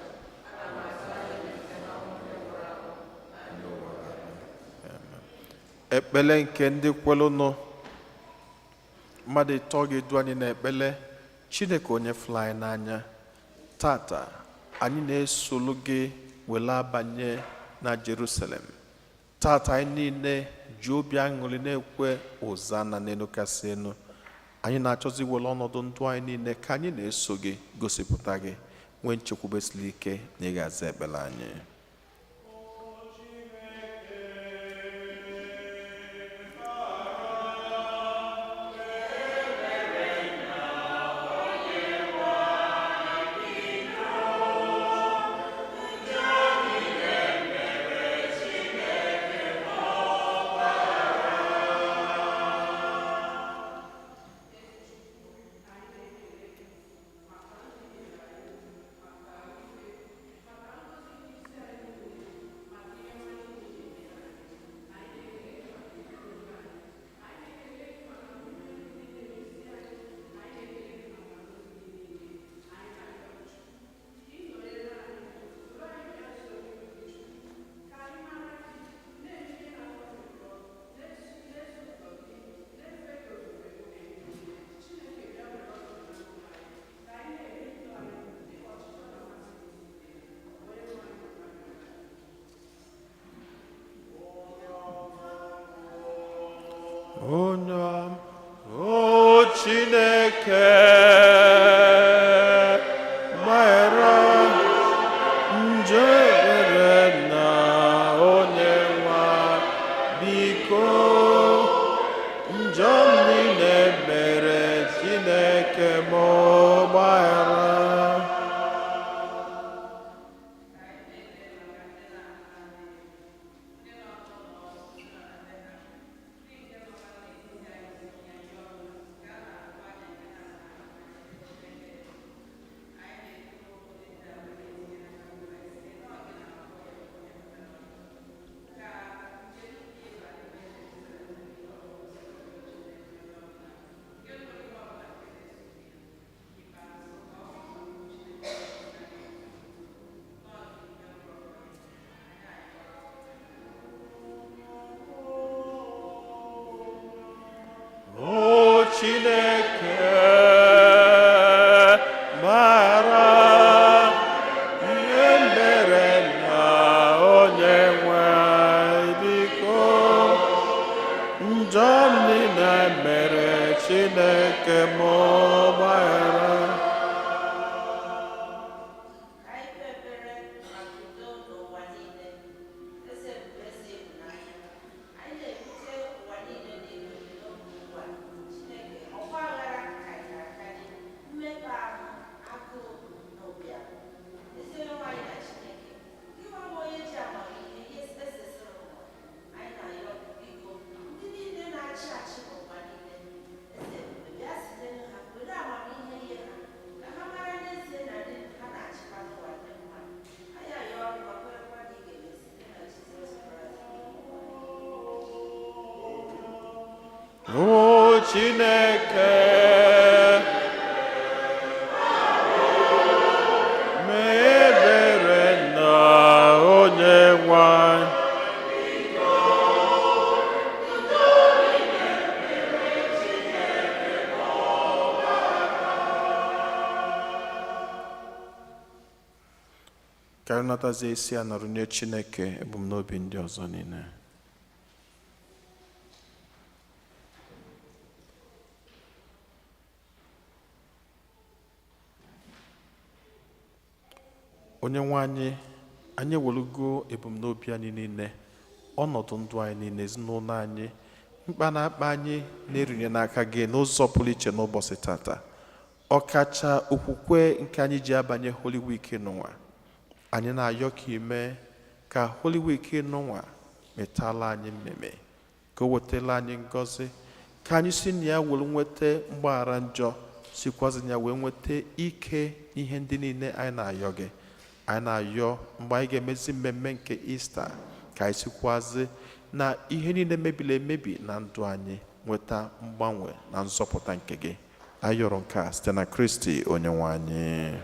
Amen. Ekpele nke ndị kwelụnụ. Mmadụ ịtọ ga-edu anyị n'ekpele. Chineke onye fụrụ anyị n'anya, tata anyị na-esolu gị wele abanye na Jerusalem. Tata anyị niile ji obi aṅụrị na-ekwe Hozana n'elu kasị elu. Anyị na-achọzi were ọnọdụ ndụ anyị niile ka anyị na-eso gị gosipụta gị, nwee nchekwube siri ike na ị ga-aza ekpere anyị. Onye o Chineke, gbaghara njọ ebere na onye nwa, biko, njọ m niile mere, Chineke m, gbaghara. O Chineke, mara ihe mere na onye nwe anyị, Chineke m gbaghara. O Chineke, mee ebere na onye nwe anyị. Ka anyị natazie isi a nọrọ nye Chineke ebumnobi ndị ọzọ niile. Onye nwe anyị, anyị ewelugo ebumnobi anyị niile, ọnọdụ ndụ anyị niile, ezinụlọ anyị, mkpa na-akpa anyị na-erunye n'aka gị n'ụzọ pụrụ iche n'ụbọchị tata, ọkacha okwukwe nke anyị ji abanye Holy Week n'ụwa. Anyị na-ayọ ka ime ka Holy Week n'ụwa metala anyị mmemme, ka o wetala anyị ngọzi, ka anyị si na ya were nweta mgbaghara njọ, sikwazi na ya wee nweta ike n'ihe ndị niile anyị na-ayọ gị. Anyị na-ayọ mgbe anyị ga-emezi mmemme nke Ista, ka anyị sikwazi na ihe niile mebiri emebi na ndụ anyị nweta mgbanwe na nzọpụta nke gị. Anyị yọrọ nke a site na Kristi onye nwe anyị.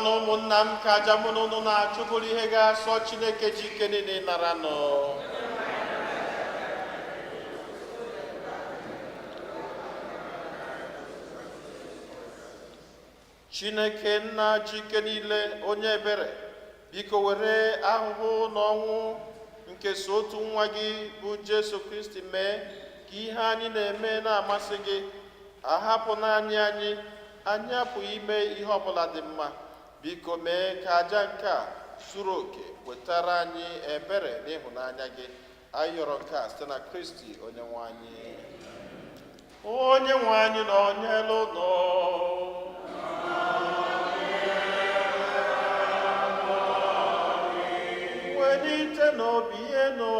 Rịọkwa na ụmụnna m ka aja mụ na unu na-achụ bụrụ ihe ga-asọ Chineke ji ike niile nara nụ. Chineke nna ji ike niile, onye ebere, biko were ahụhụ na ọnwụ nke so otu nwa gị bụ Jesu Kristi mee ka ihe anyị na-eme na-amasị gị. Ahapụ naanị anyị, anyị apụghị ime ihe ọbụla dị mma. Biko mee ka aja nke a zuru oke wetara anyị ebere na ịhụnanya gị. Anyị yọrọ nke a site na Kristi onye nwe anyị. Onye nwe anyị na onyelu nọ. Welite n'obi ihe nọ.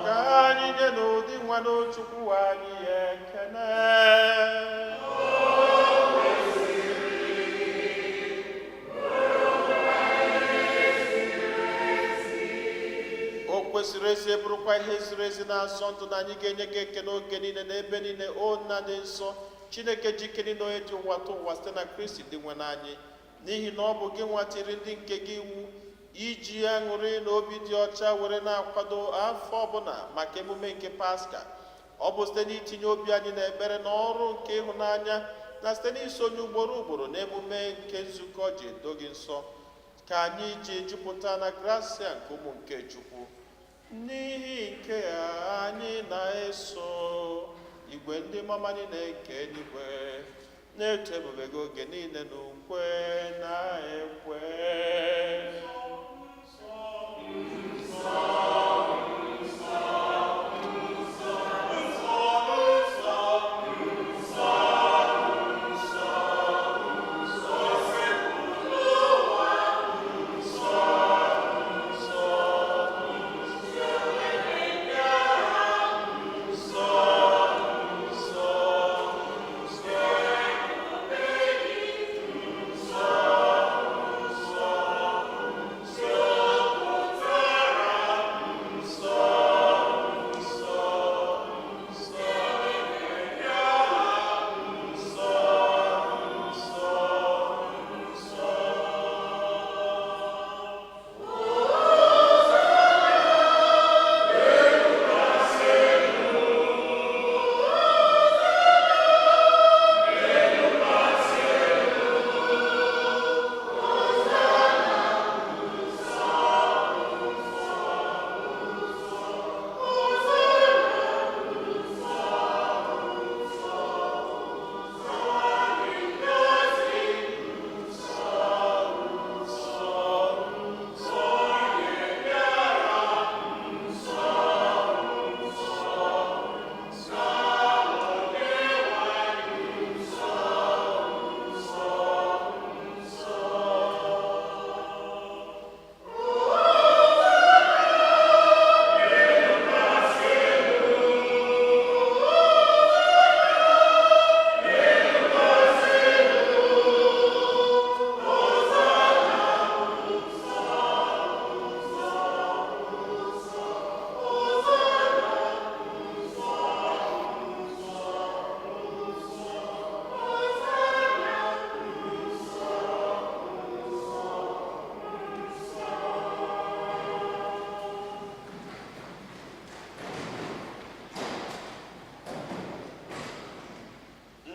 Ka anyị nye n'ụdị nwa n'Chukwu anyị ekele. O kwesịrị ezi, bụrụkwa ihe ziri ezi na nsọ ndụ na anyị ga-enye gị ekele oge niile na ebe niile, o Nna dị nsọ, Chineke ji ike niile, onye ji ụwa tụ ụwa, site na Kristi dị nwe n'anyị. N'ihi na ọ bụ gị nwatiri ndị nke gị iwu iji aṅụrị na obi dị ọcha were na-akwado afọ ọbụla maka emume nke Paska. Ọ bụ site n'itinye obi anyị n'ekpere na ọrụ nke ịhụnanya, na site n'isonye ugboro ugboro na emume nke nzukọ ji edo gị nsọ, ka anyị ji jupụta na grasia nke ụmụ nke Chukwu. N'ihi nke a anyị na-eso igwe ndị mama niile nke eluigwe na-eto ebube gị oge niile na ukwe na-ekwe.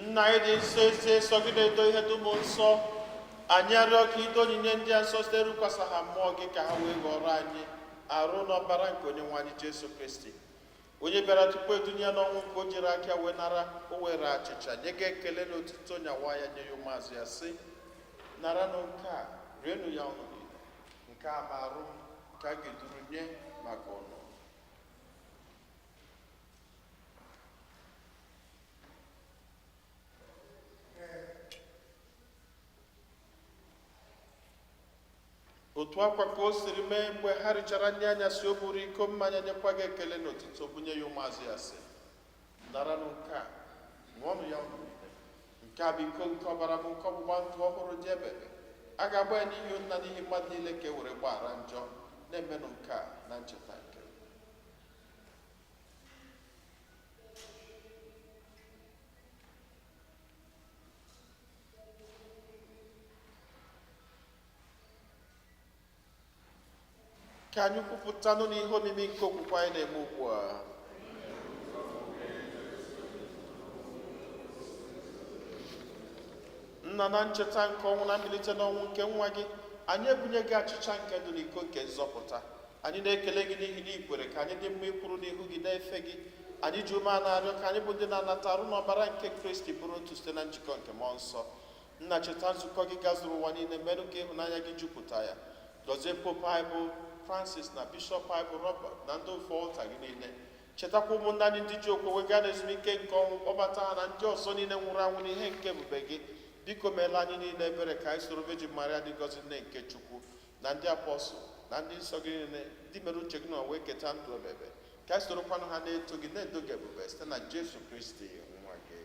Nna anyị dị nsọ, ezi nsọ gị na-edo ihe dum nsọ. Anyị arịọ ka ido onyinye ndị a nsọ site rukwasa ha mmụọ gị, ka ha wee ghọrọ anyị arụ na ọbara nke onye nwe anyị Jesu Kristi, onye bịara tupu edunye ya n'ọnwụ nke o jiri aka wee nara. O were achịcha, nye gị ekele na otuto, nyawa ya, nye ya ụmụazụ ya, sị: "Naranụ nke a, rienụ ya ụnụ niile. Nke a bụ arụ m nke a ga-eduru nye maka ụnụ." Otu akwa ka o siri mee mgbe ha richara nri anyasị, o buru iko mmanya, nyekwa gị ekele na otuto, bunye ya ụmụazụ ya, sị: "Naranụ nke a, ṅụọnụ ya ụnụ niile. Nke a bụ iko nke ọbara m nke ọgbụgba ndụ ọhụrụ dị ebebe. A ga-agba ya n'ihi nna, n'ihi mmadụ niile, ka e were gbaghara njọ. Na-emenụ nke a na ncheta nke m." Ka anyị kwupụtanụ n'ihe omimi nke okwukwe anyị na-eme ugbu a. Nna, na ncheta nke ọnwụ na mbilite n'ọnwụ nke nwa gị, anyị ebunye gị achịcha nke ndụ na iko nke nzọpụta. Anyị na-ekele gị n'ihi na ị kwere ka anyị dị mma ịkwụrụ n'ihu gị na-efe gị. Anyị ji ume a na-arịọ ka anyị bụ ndị na-anata arụ n'ọbara nke Kristi bụrụ otu site na njikọ nke mmụọ nsọ. Nna, cheta nzukọ gị gazuru ụwa niile, merụ ka ịhụnanya gị jupụta ya. Gọzie Pope anyị bụ Francis na Bishọp anyị bụ Robert na ndị ofe ọlta gị niile. Chetakwa ụmụnne anyị ndị ji okwe gaa n'ezumike nke ọnwụ, kpọbata ha na ndị ọzọ niile nwụrụ anwụ n'ihe nke ebube gị. Biko meela anyị niile ebere ka anyị soro Virgin Maria dị ngọzi, nne nke Chukwu, na ndị apọstụl na ndị nsọ gị niile ndị mere uche gị na wee keta ndụ ebebe, ka anyị sorokwanụ ha na-eto gị, na-edo gị ebube site na Jesu Kristi nwa gị.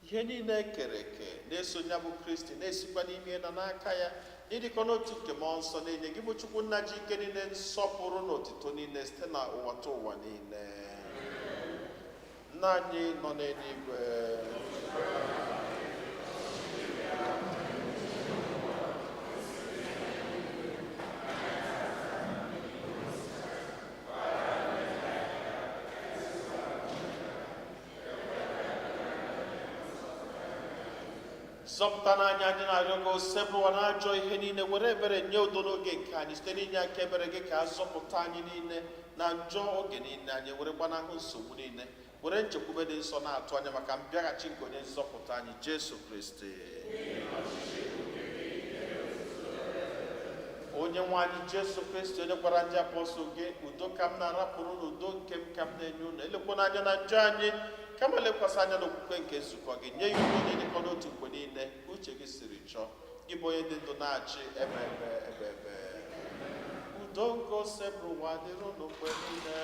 Ihe niile e kere eke na-eso ya bụ Kristi, na-esikwa n'ime na n'aka ya, n'ịdịkọ n'otu nke mmụọ nsọ, na-enye gị bụ Chukwu nna ji ike niile nsọpụrụ na otito niile site na ụwa ta ụwa niile. Nna anyị nọ n'eluigwe, zọpụta n'anya anyị na-arịọ gị, osebụwa na ajọ ihe niile, were ebere nye udo n'oge nke anyị. Site n'inye aka ebere gị, ka a zọpụta anyị niile na njọ oge niile, anyị were gbanahụ nsogbu niile, were nchekwube dị nsọ na-atụ anya maka mbịaghachi nke onye nzọpụta anyị Jesu Kristi. Onye nwe anyị Jesu Kristi, onye gwara ndị apọstụl gị, "Udo ka m na-arapụrụ unu, udo nke m ka m na-enye unu," elekwana anya na njọ anyị, kama lekwasị anya n'okwukwe nke nzukọ gị, nye ya udo na ịdịkọ n'otu mgbe niile ka uche gị siri chọọ, gị bụ onye dị ndụ na-achị ebe ebe ebe ebe. Udo nke Osebụrụwa dịrị unu mgbe niile.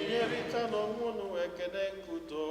Nyerịta n'onwe unu ekene nke udo.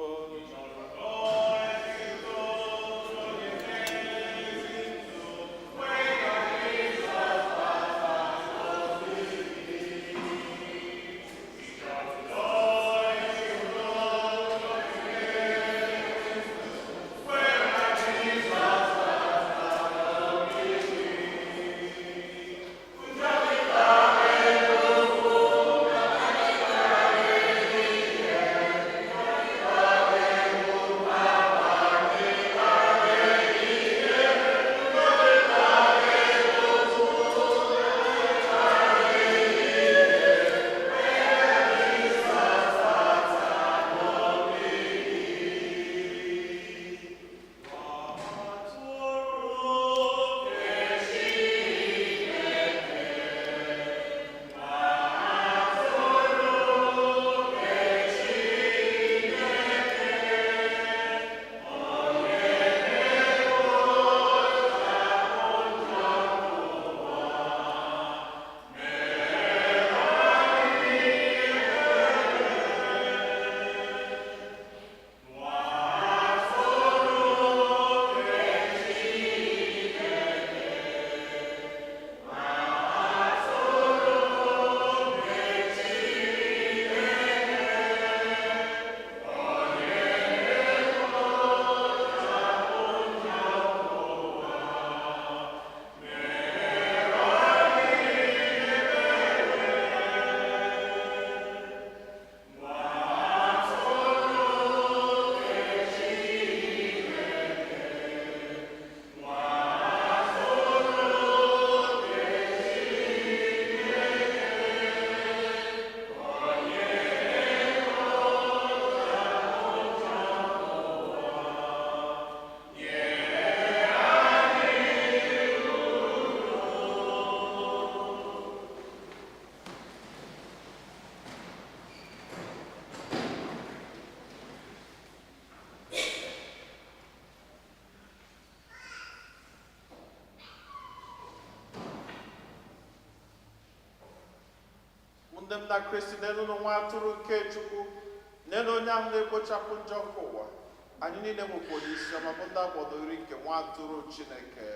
Ụmụnne m na Kristi, n'elu nwa atụrụ nke Chukwu, n'elu onye ahụ na-ekpochapụ njọ nke ụwa. Anyị niile nwekwara isi ọma bụ ndị akpọdoro nke nwa atụrụ Chineke.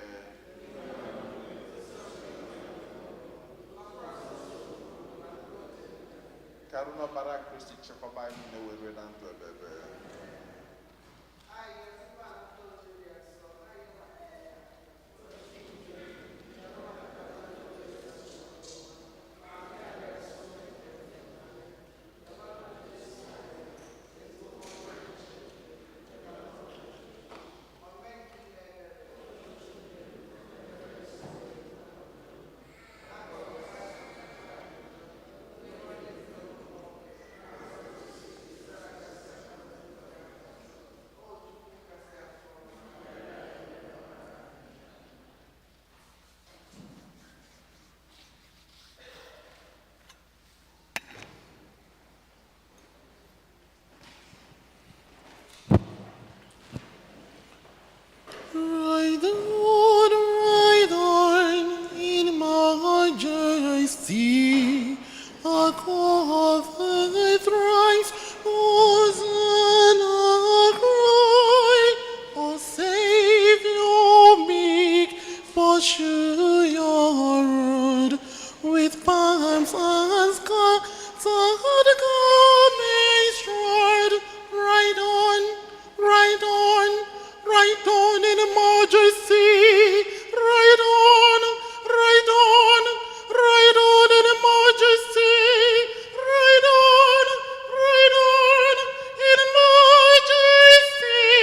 Ka arụ n'ọbara Kristi chekwaba anyị niile were na ndụ ebebe. Majesty, a cover thrice, Hosanna cry, O Savior meek, pursue your road with palms and scattered garments stride. Ride on, ride on, ride on in majesty. Ride on, ride on, ride on in majesty. Ride on, ride on in majesty.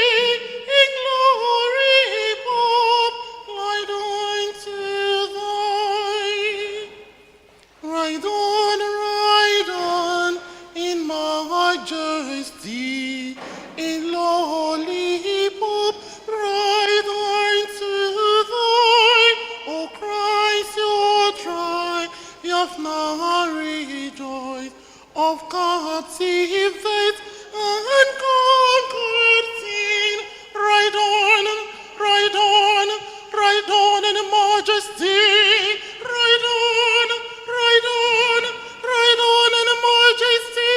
In glory, pop, ride on to thy. Ride on in majesty, in lollipop, ride on to thy, O Christ, your triumph now rejoice, of captive faith and conquered sin. Ride on, ride on, ride on in majesty, ride on, ride on, ride on in majesty,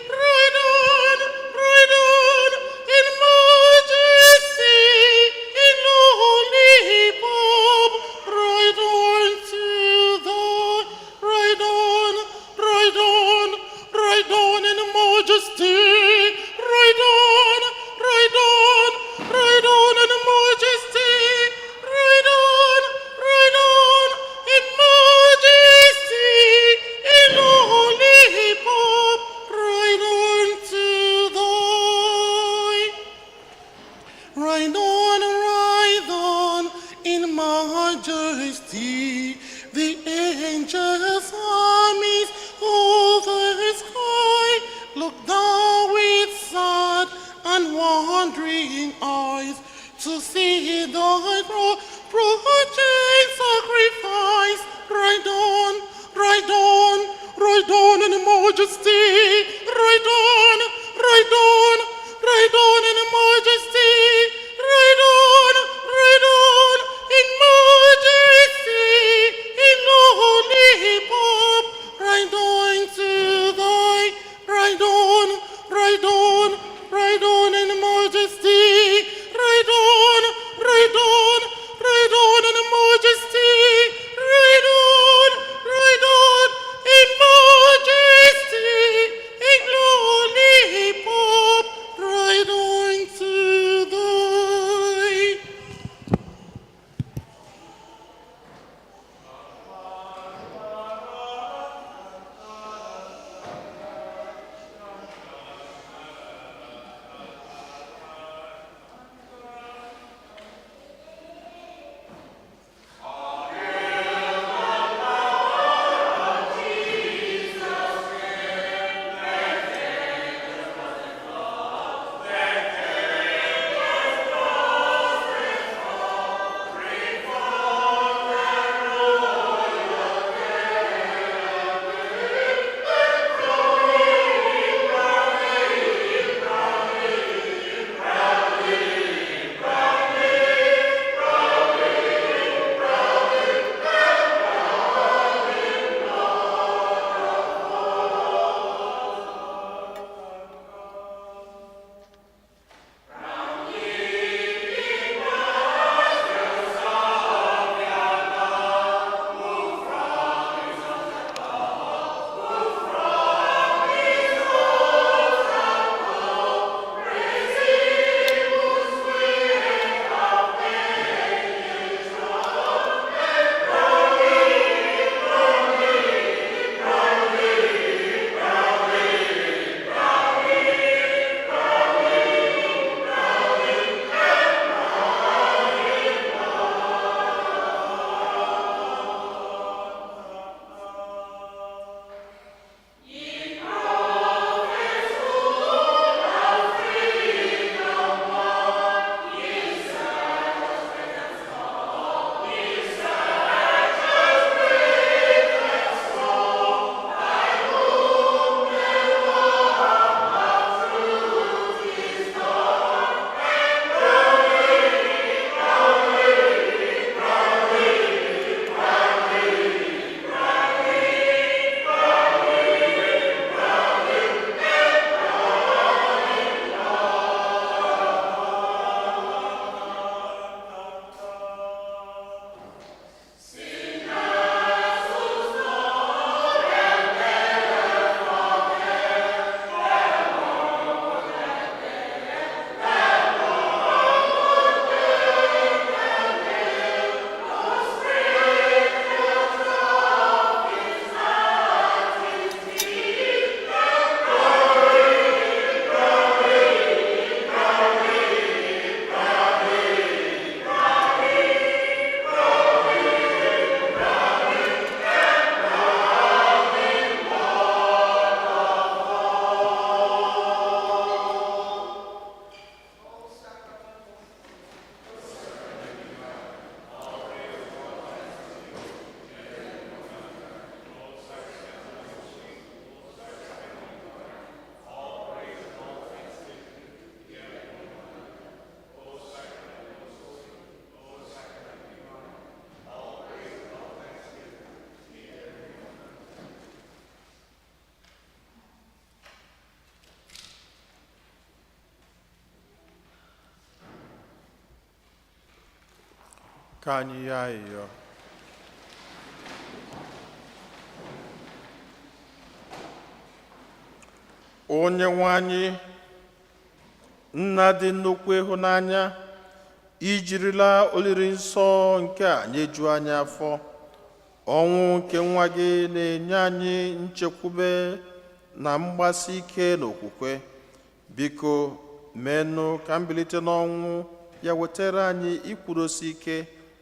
ride on, ride on in majesty, in lollipop, ride on to the, ride on, ride on, ride on in majesty, ride on, ride on, ride on in majesty, ride on, ride on in majesty, in lollipop, ride on to thy. Ride on in majesty, the angels' armies over the sky look down with sad and wondering eyes to see thy approaching sacrifice. Ride on, ride on, ride on in majesty, ride on, ride on, ride on in majesty, ride on, ride on in majesty, in lollipop, ride on to thy, ride on, ride on, ride on in majesty, ride on, ride on, ride on in majesty, ride on, ride on in majesty, Ka anyị yọọ ayịyọ. Onye nwe anyị, nna dị nnukwu ịhụnanya, ijirila oliri nsọ nke a nyejuo anyị afọ. Ọnwụ nke nwa gị na-enye anyị nchekwube na mgbasi ike n'okwukwe. Biko menụ ka mbilite n'ọnwụ ya wetara anyị ikwudosi ike,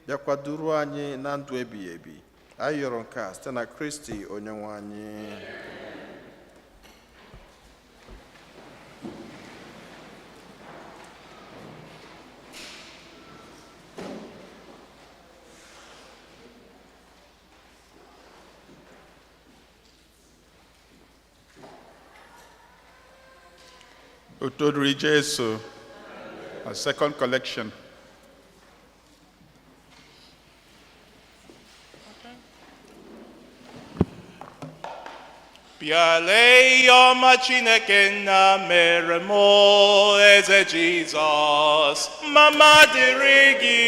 bịakwa duru anyị na ndụ ebighị ebi. Anyị yọrọ nke a site na Kristi onye nwe anyị. Otito dịrị Jesu, a second collection. Bịa lee ihe ọma Chineke nna mere m o, eze Jizọs, mama dịrị gị.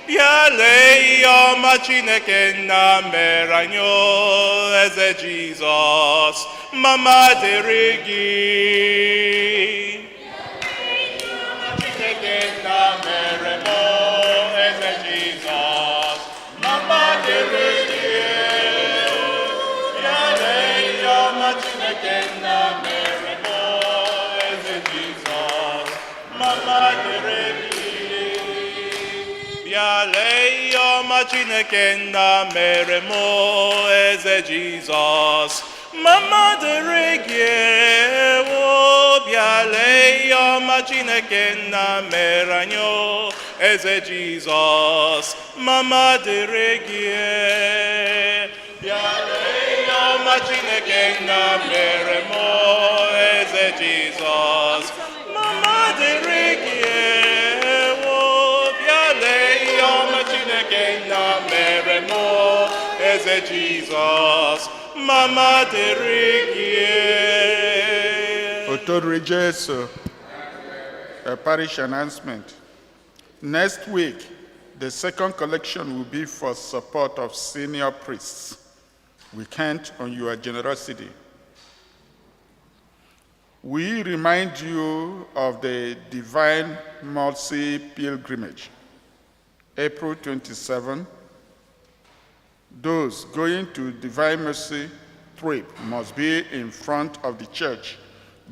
Bịa lee ihe ọma Chineke nna mere anyị o, eze Jizọs, mama dịrị gị. Chineke nna mere m o, eze Jizọs, mama dịrị gị. Bịa lee ihe ọma Chineke nna mere m o, eze Jizọs, mama dịrị gị. Bịa lee ihe ọma Chineke nna mere m o, eze Jizọs, mama dịrị gị ewo. Bịa lee ihe ọma Chineke nna mere anyị o, eze Jizọs, mama dịrị gị. Bịa lee ihe ọma Chineke nna mere m o, eze Jizọs, mama dịrị gị ewo. Bịa lee ihe ọma Chineke nna mere m o, eze Jizọs, mama dịrị gị. Otito dịrị Jesu, a parish announcement. Next week, the second collection will be for support of senior priests. We count on your generosity. We remind you of the Divine Mercy Pilgrimage, April 27. Those going to Divine Mercy trip must be in front of the church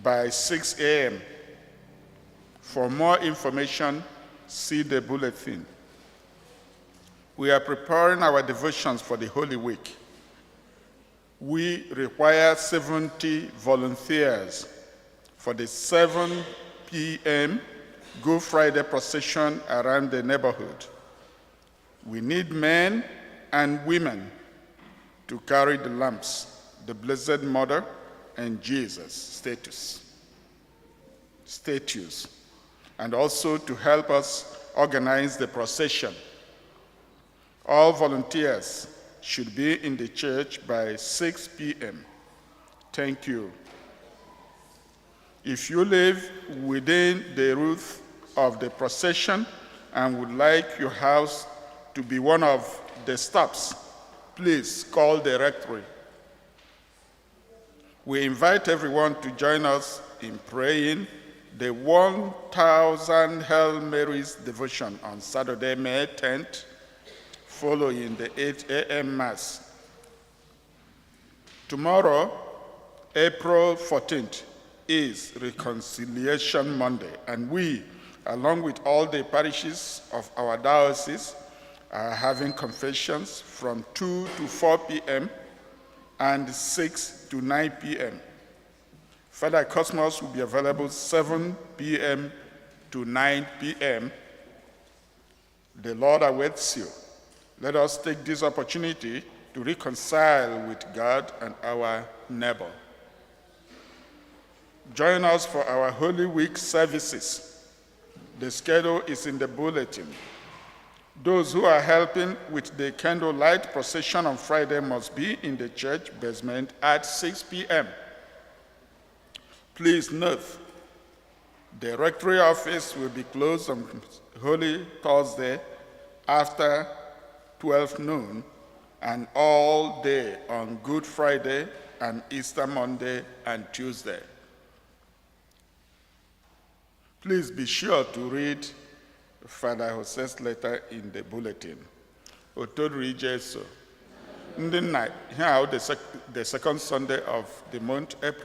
by 6 a.m. For more information, see the bulletin. We are preparing our devotions for the Holy Week. We require 70 volunteers for the 7 p.m. Good Friday procession around the neighborhood. We need men and women to carry the lamps, the Blessed Mother, and Jesus statues, and also to help us organize the procession. All volunteers should be in the church by 6 p.m. Thank you. If you live within the route of the procession and would like your house to be one of the stops, please call the rectory. We invite everyone to join us in praying the 1,000 Hail Marys devotion on Saturday, May 10th, following the 8 a.m. Mass. Tomorrow, April 14th, is Reconciliation Monday, and we, along with all the parishes of our diocese, are having confessions from 2 to 4 p.m. and 6 to 9 p.m. Father Cosmos will be available 7 p.m. to 9 p.m. The Lord awaits you. Let us take this opportunity to reconcile with God and our neighbor. Join us for our Holy Week services. The schedule is in the bulletin. Those who are helping with the candlelight procession on Friday must be in the church basement at 6 p.m. Please note The rectory office will be closed on Holy Thursday after 12 noon and all day on Good Friday and Easter Monday and Tuesday. Please be sure to read Father Jose's letter in the bulletin. Otito dịrị Jesu. Ndị nna, here the second Sunday of the month, April.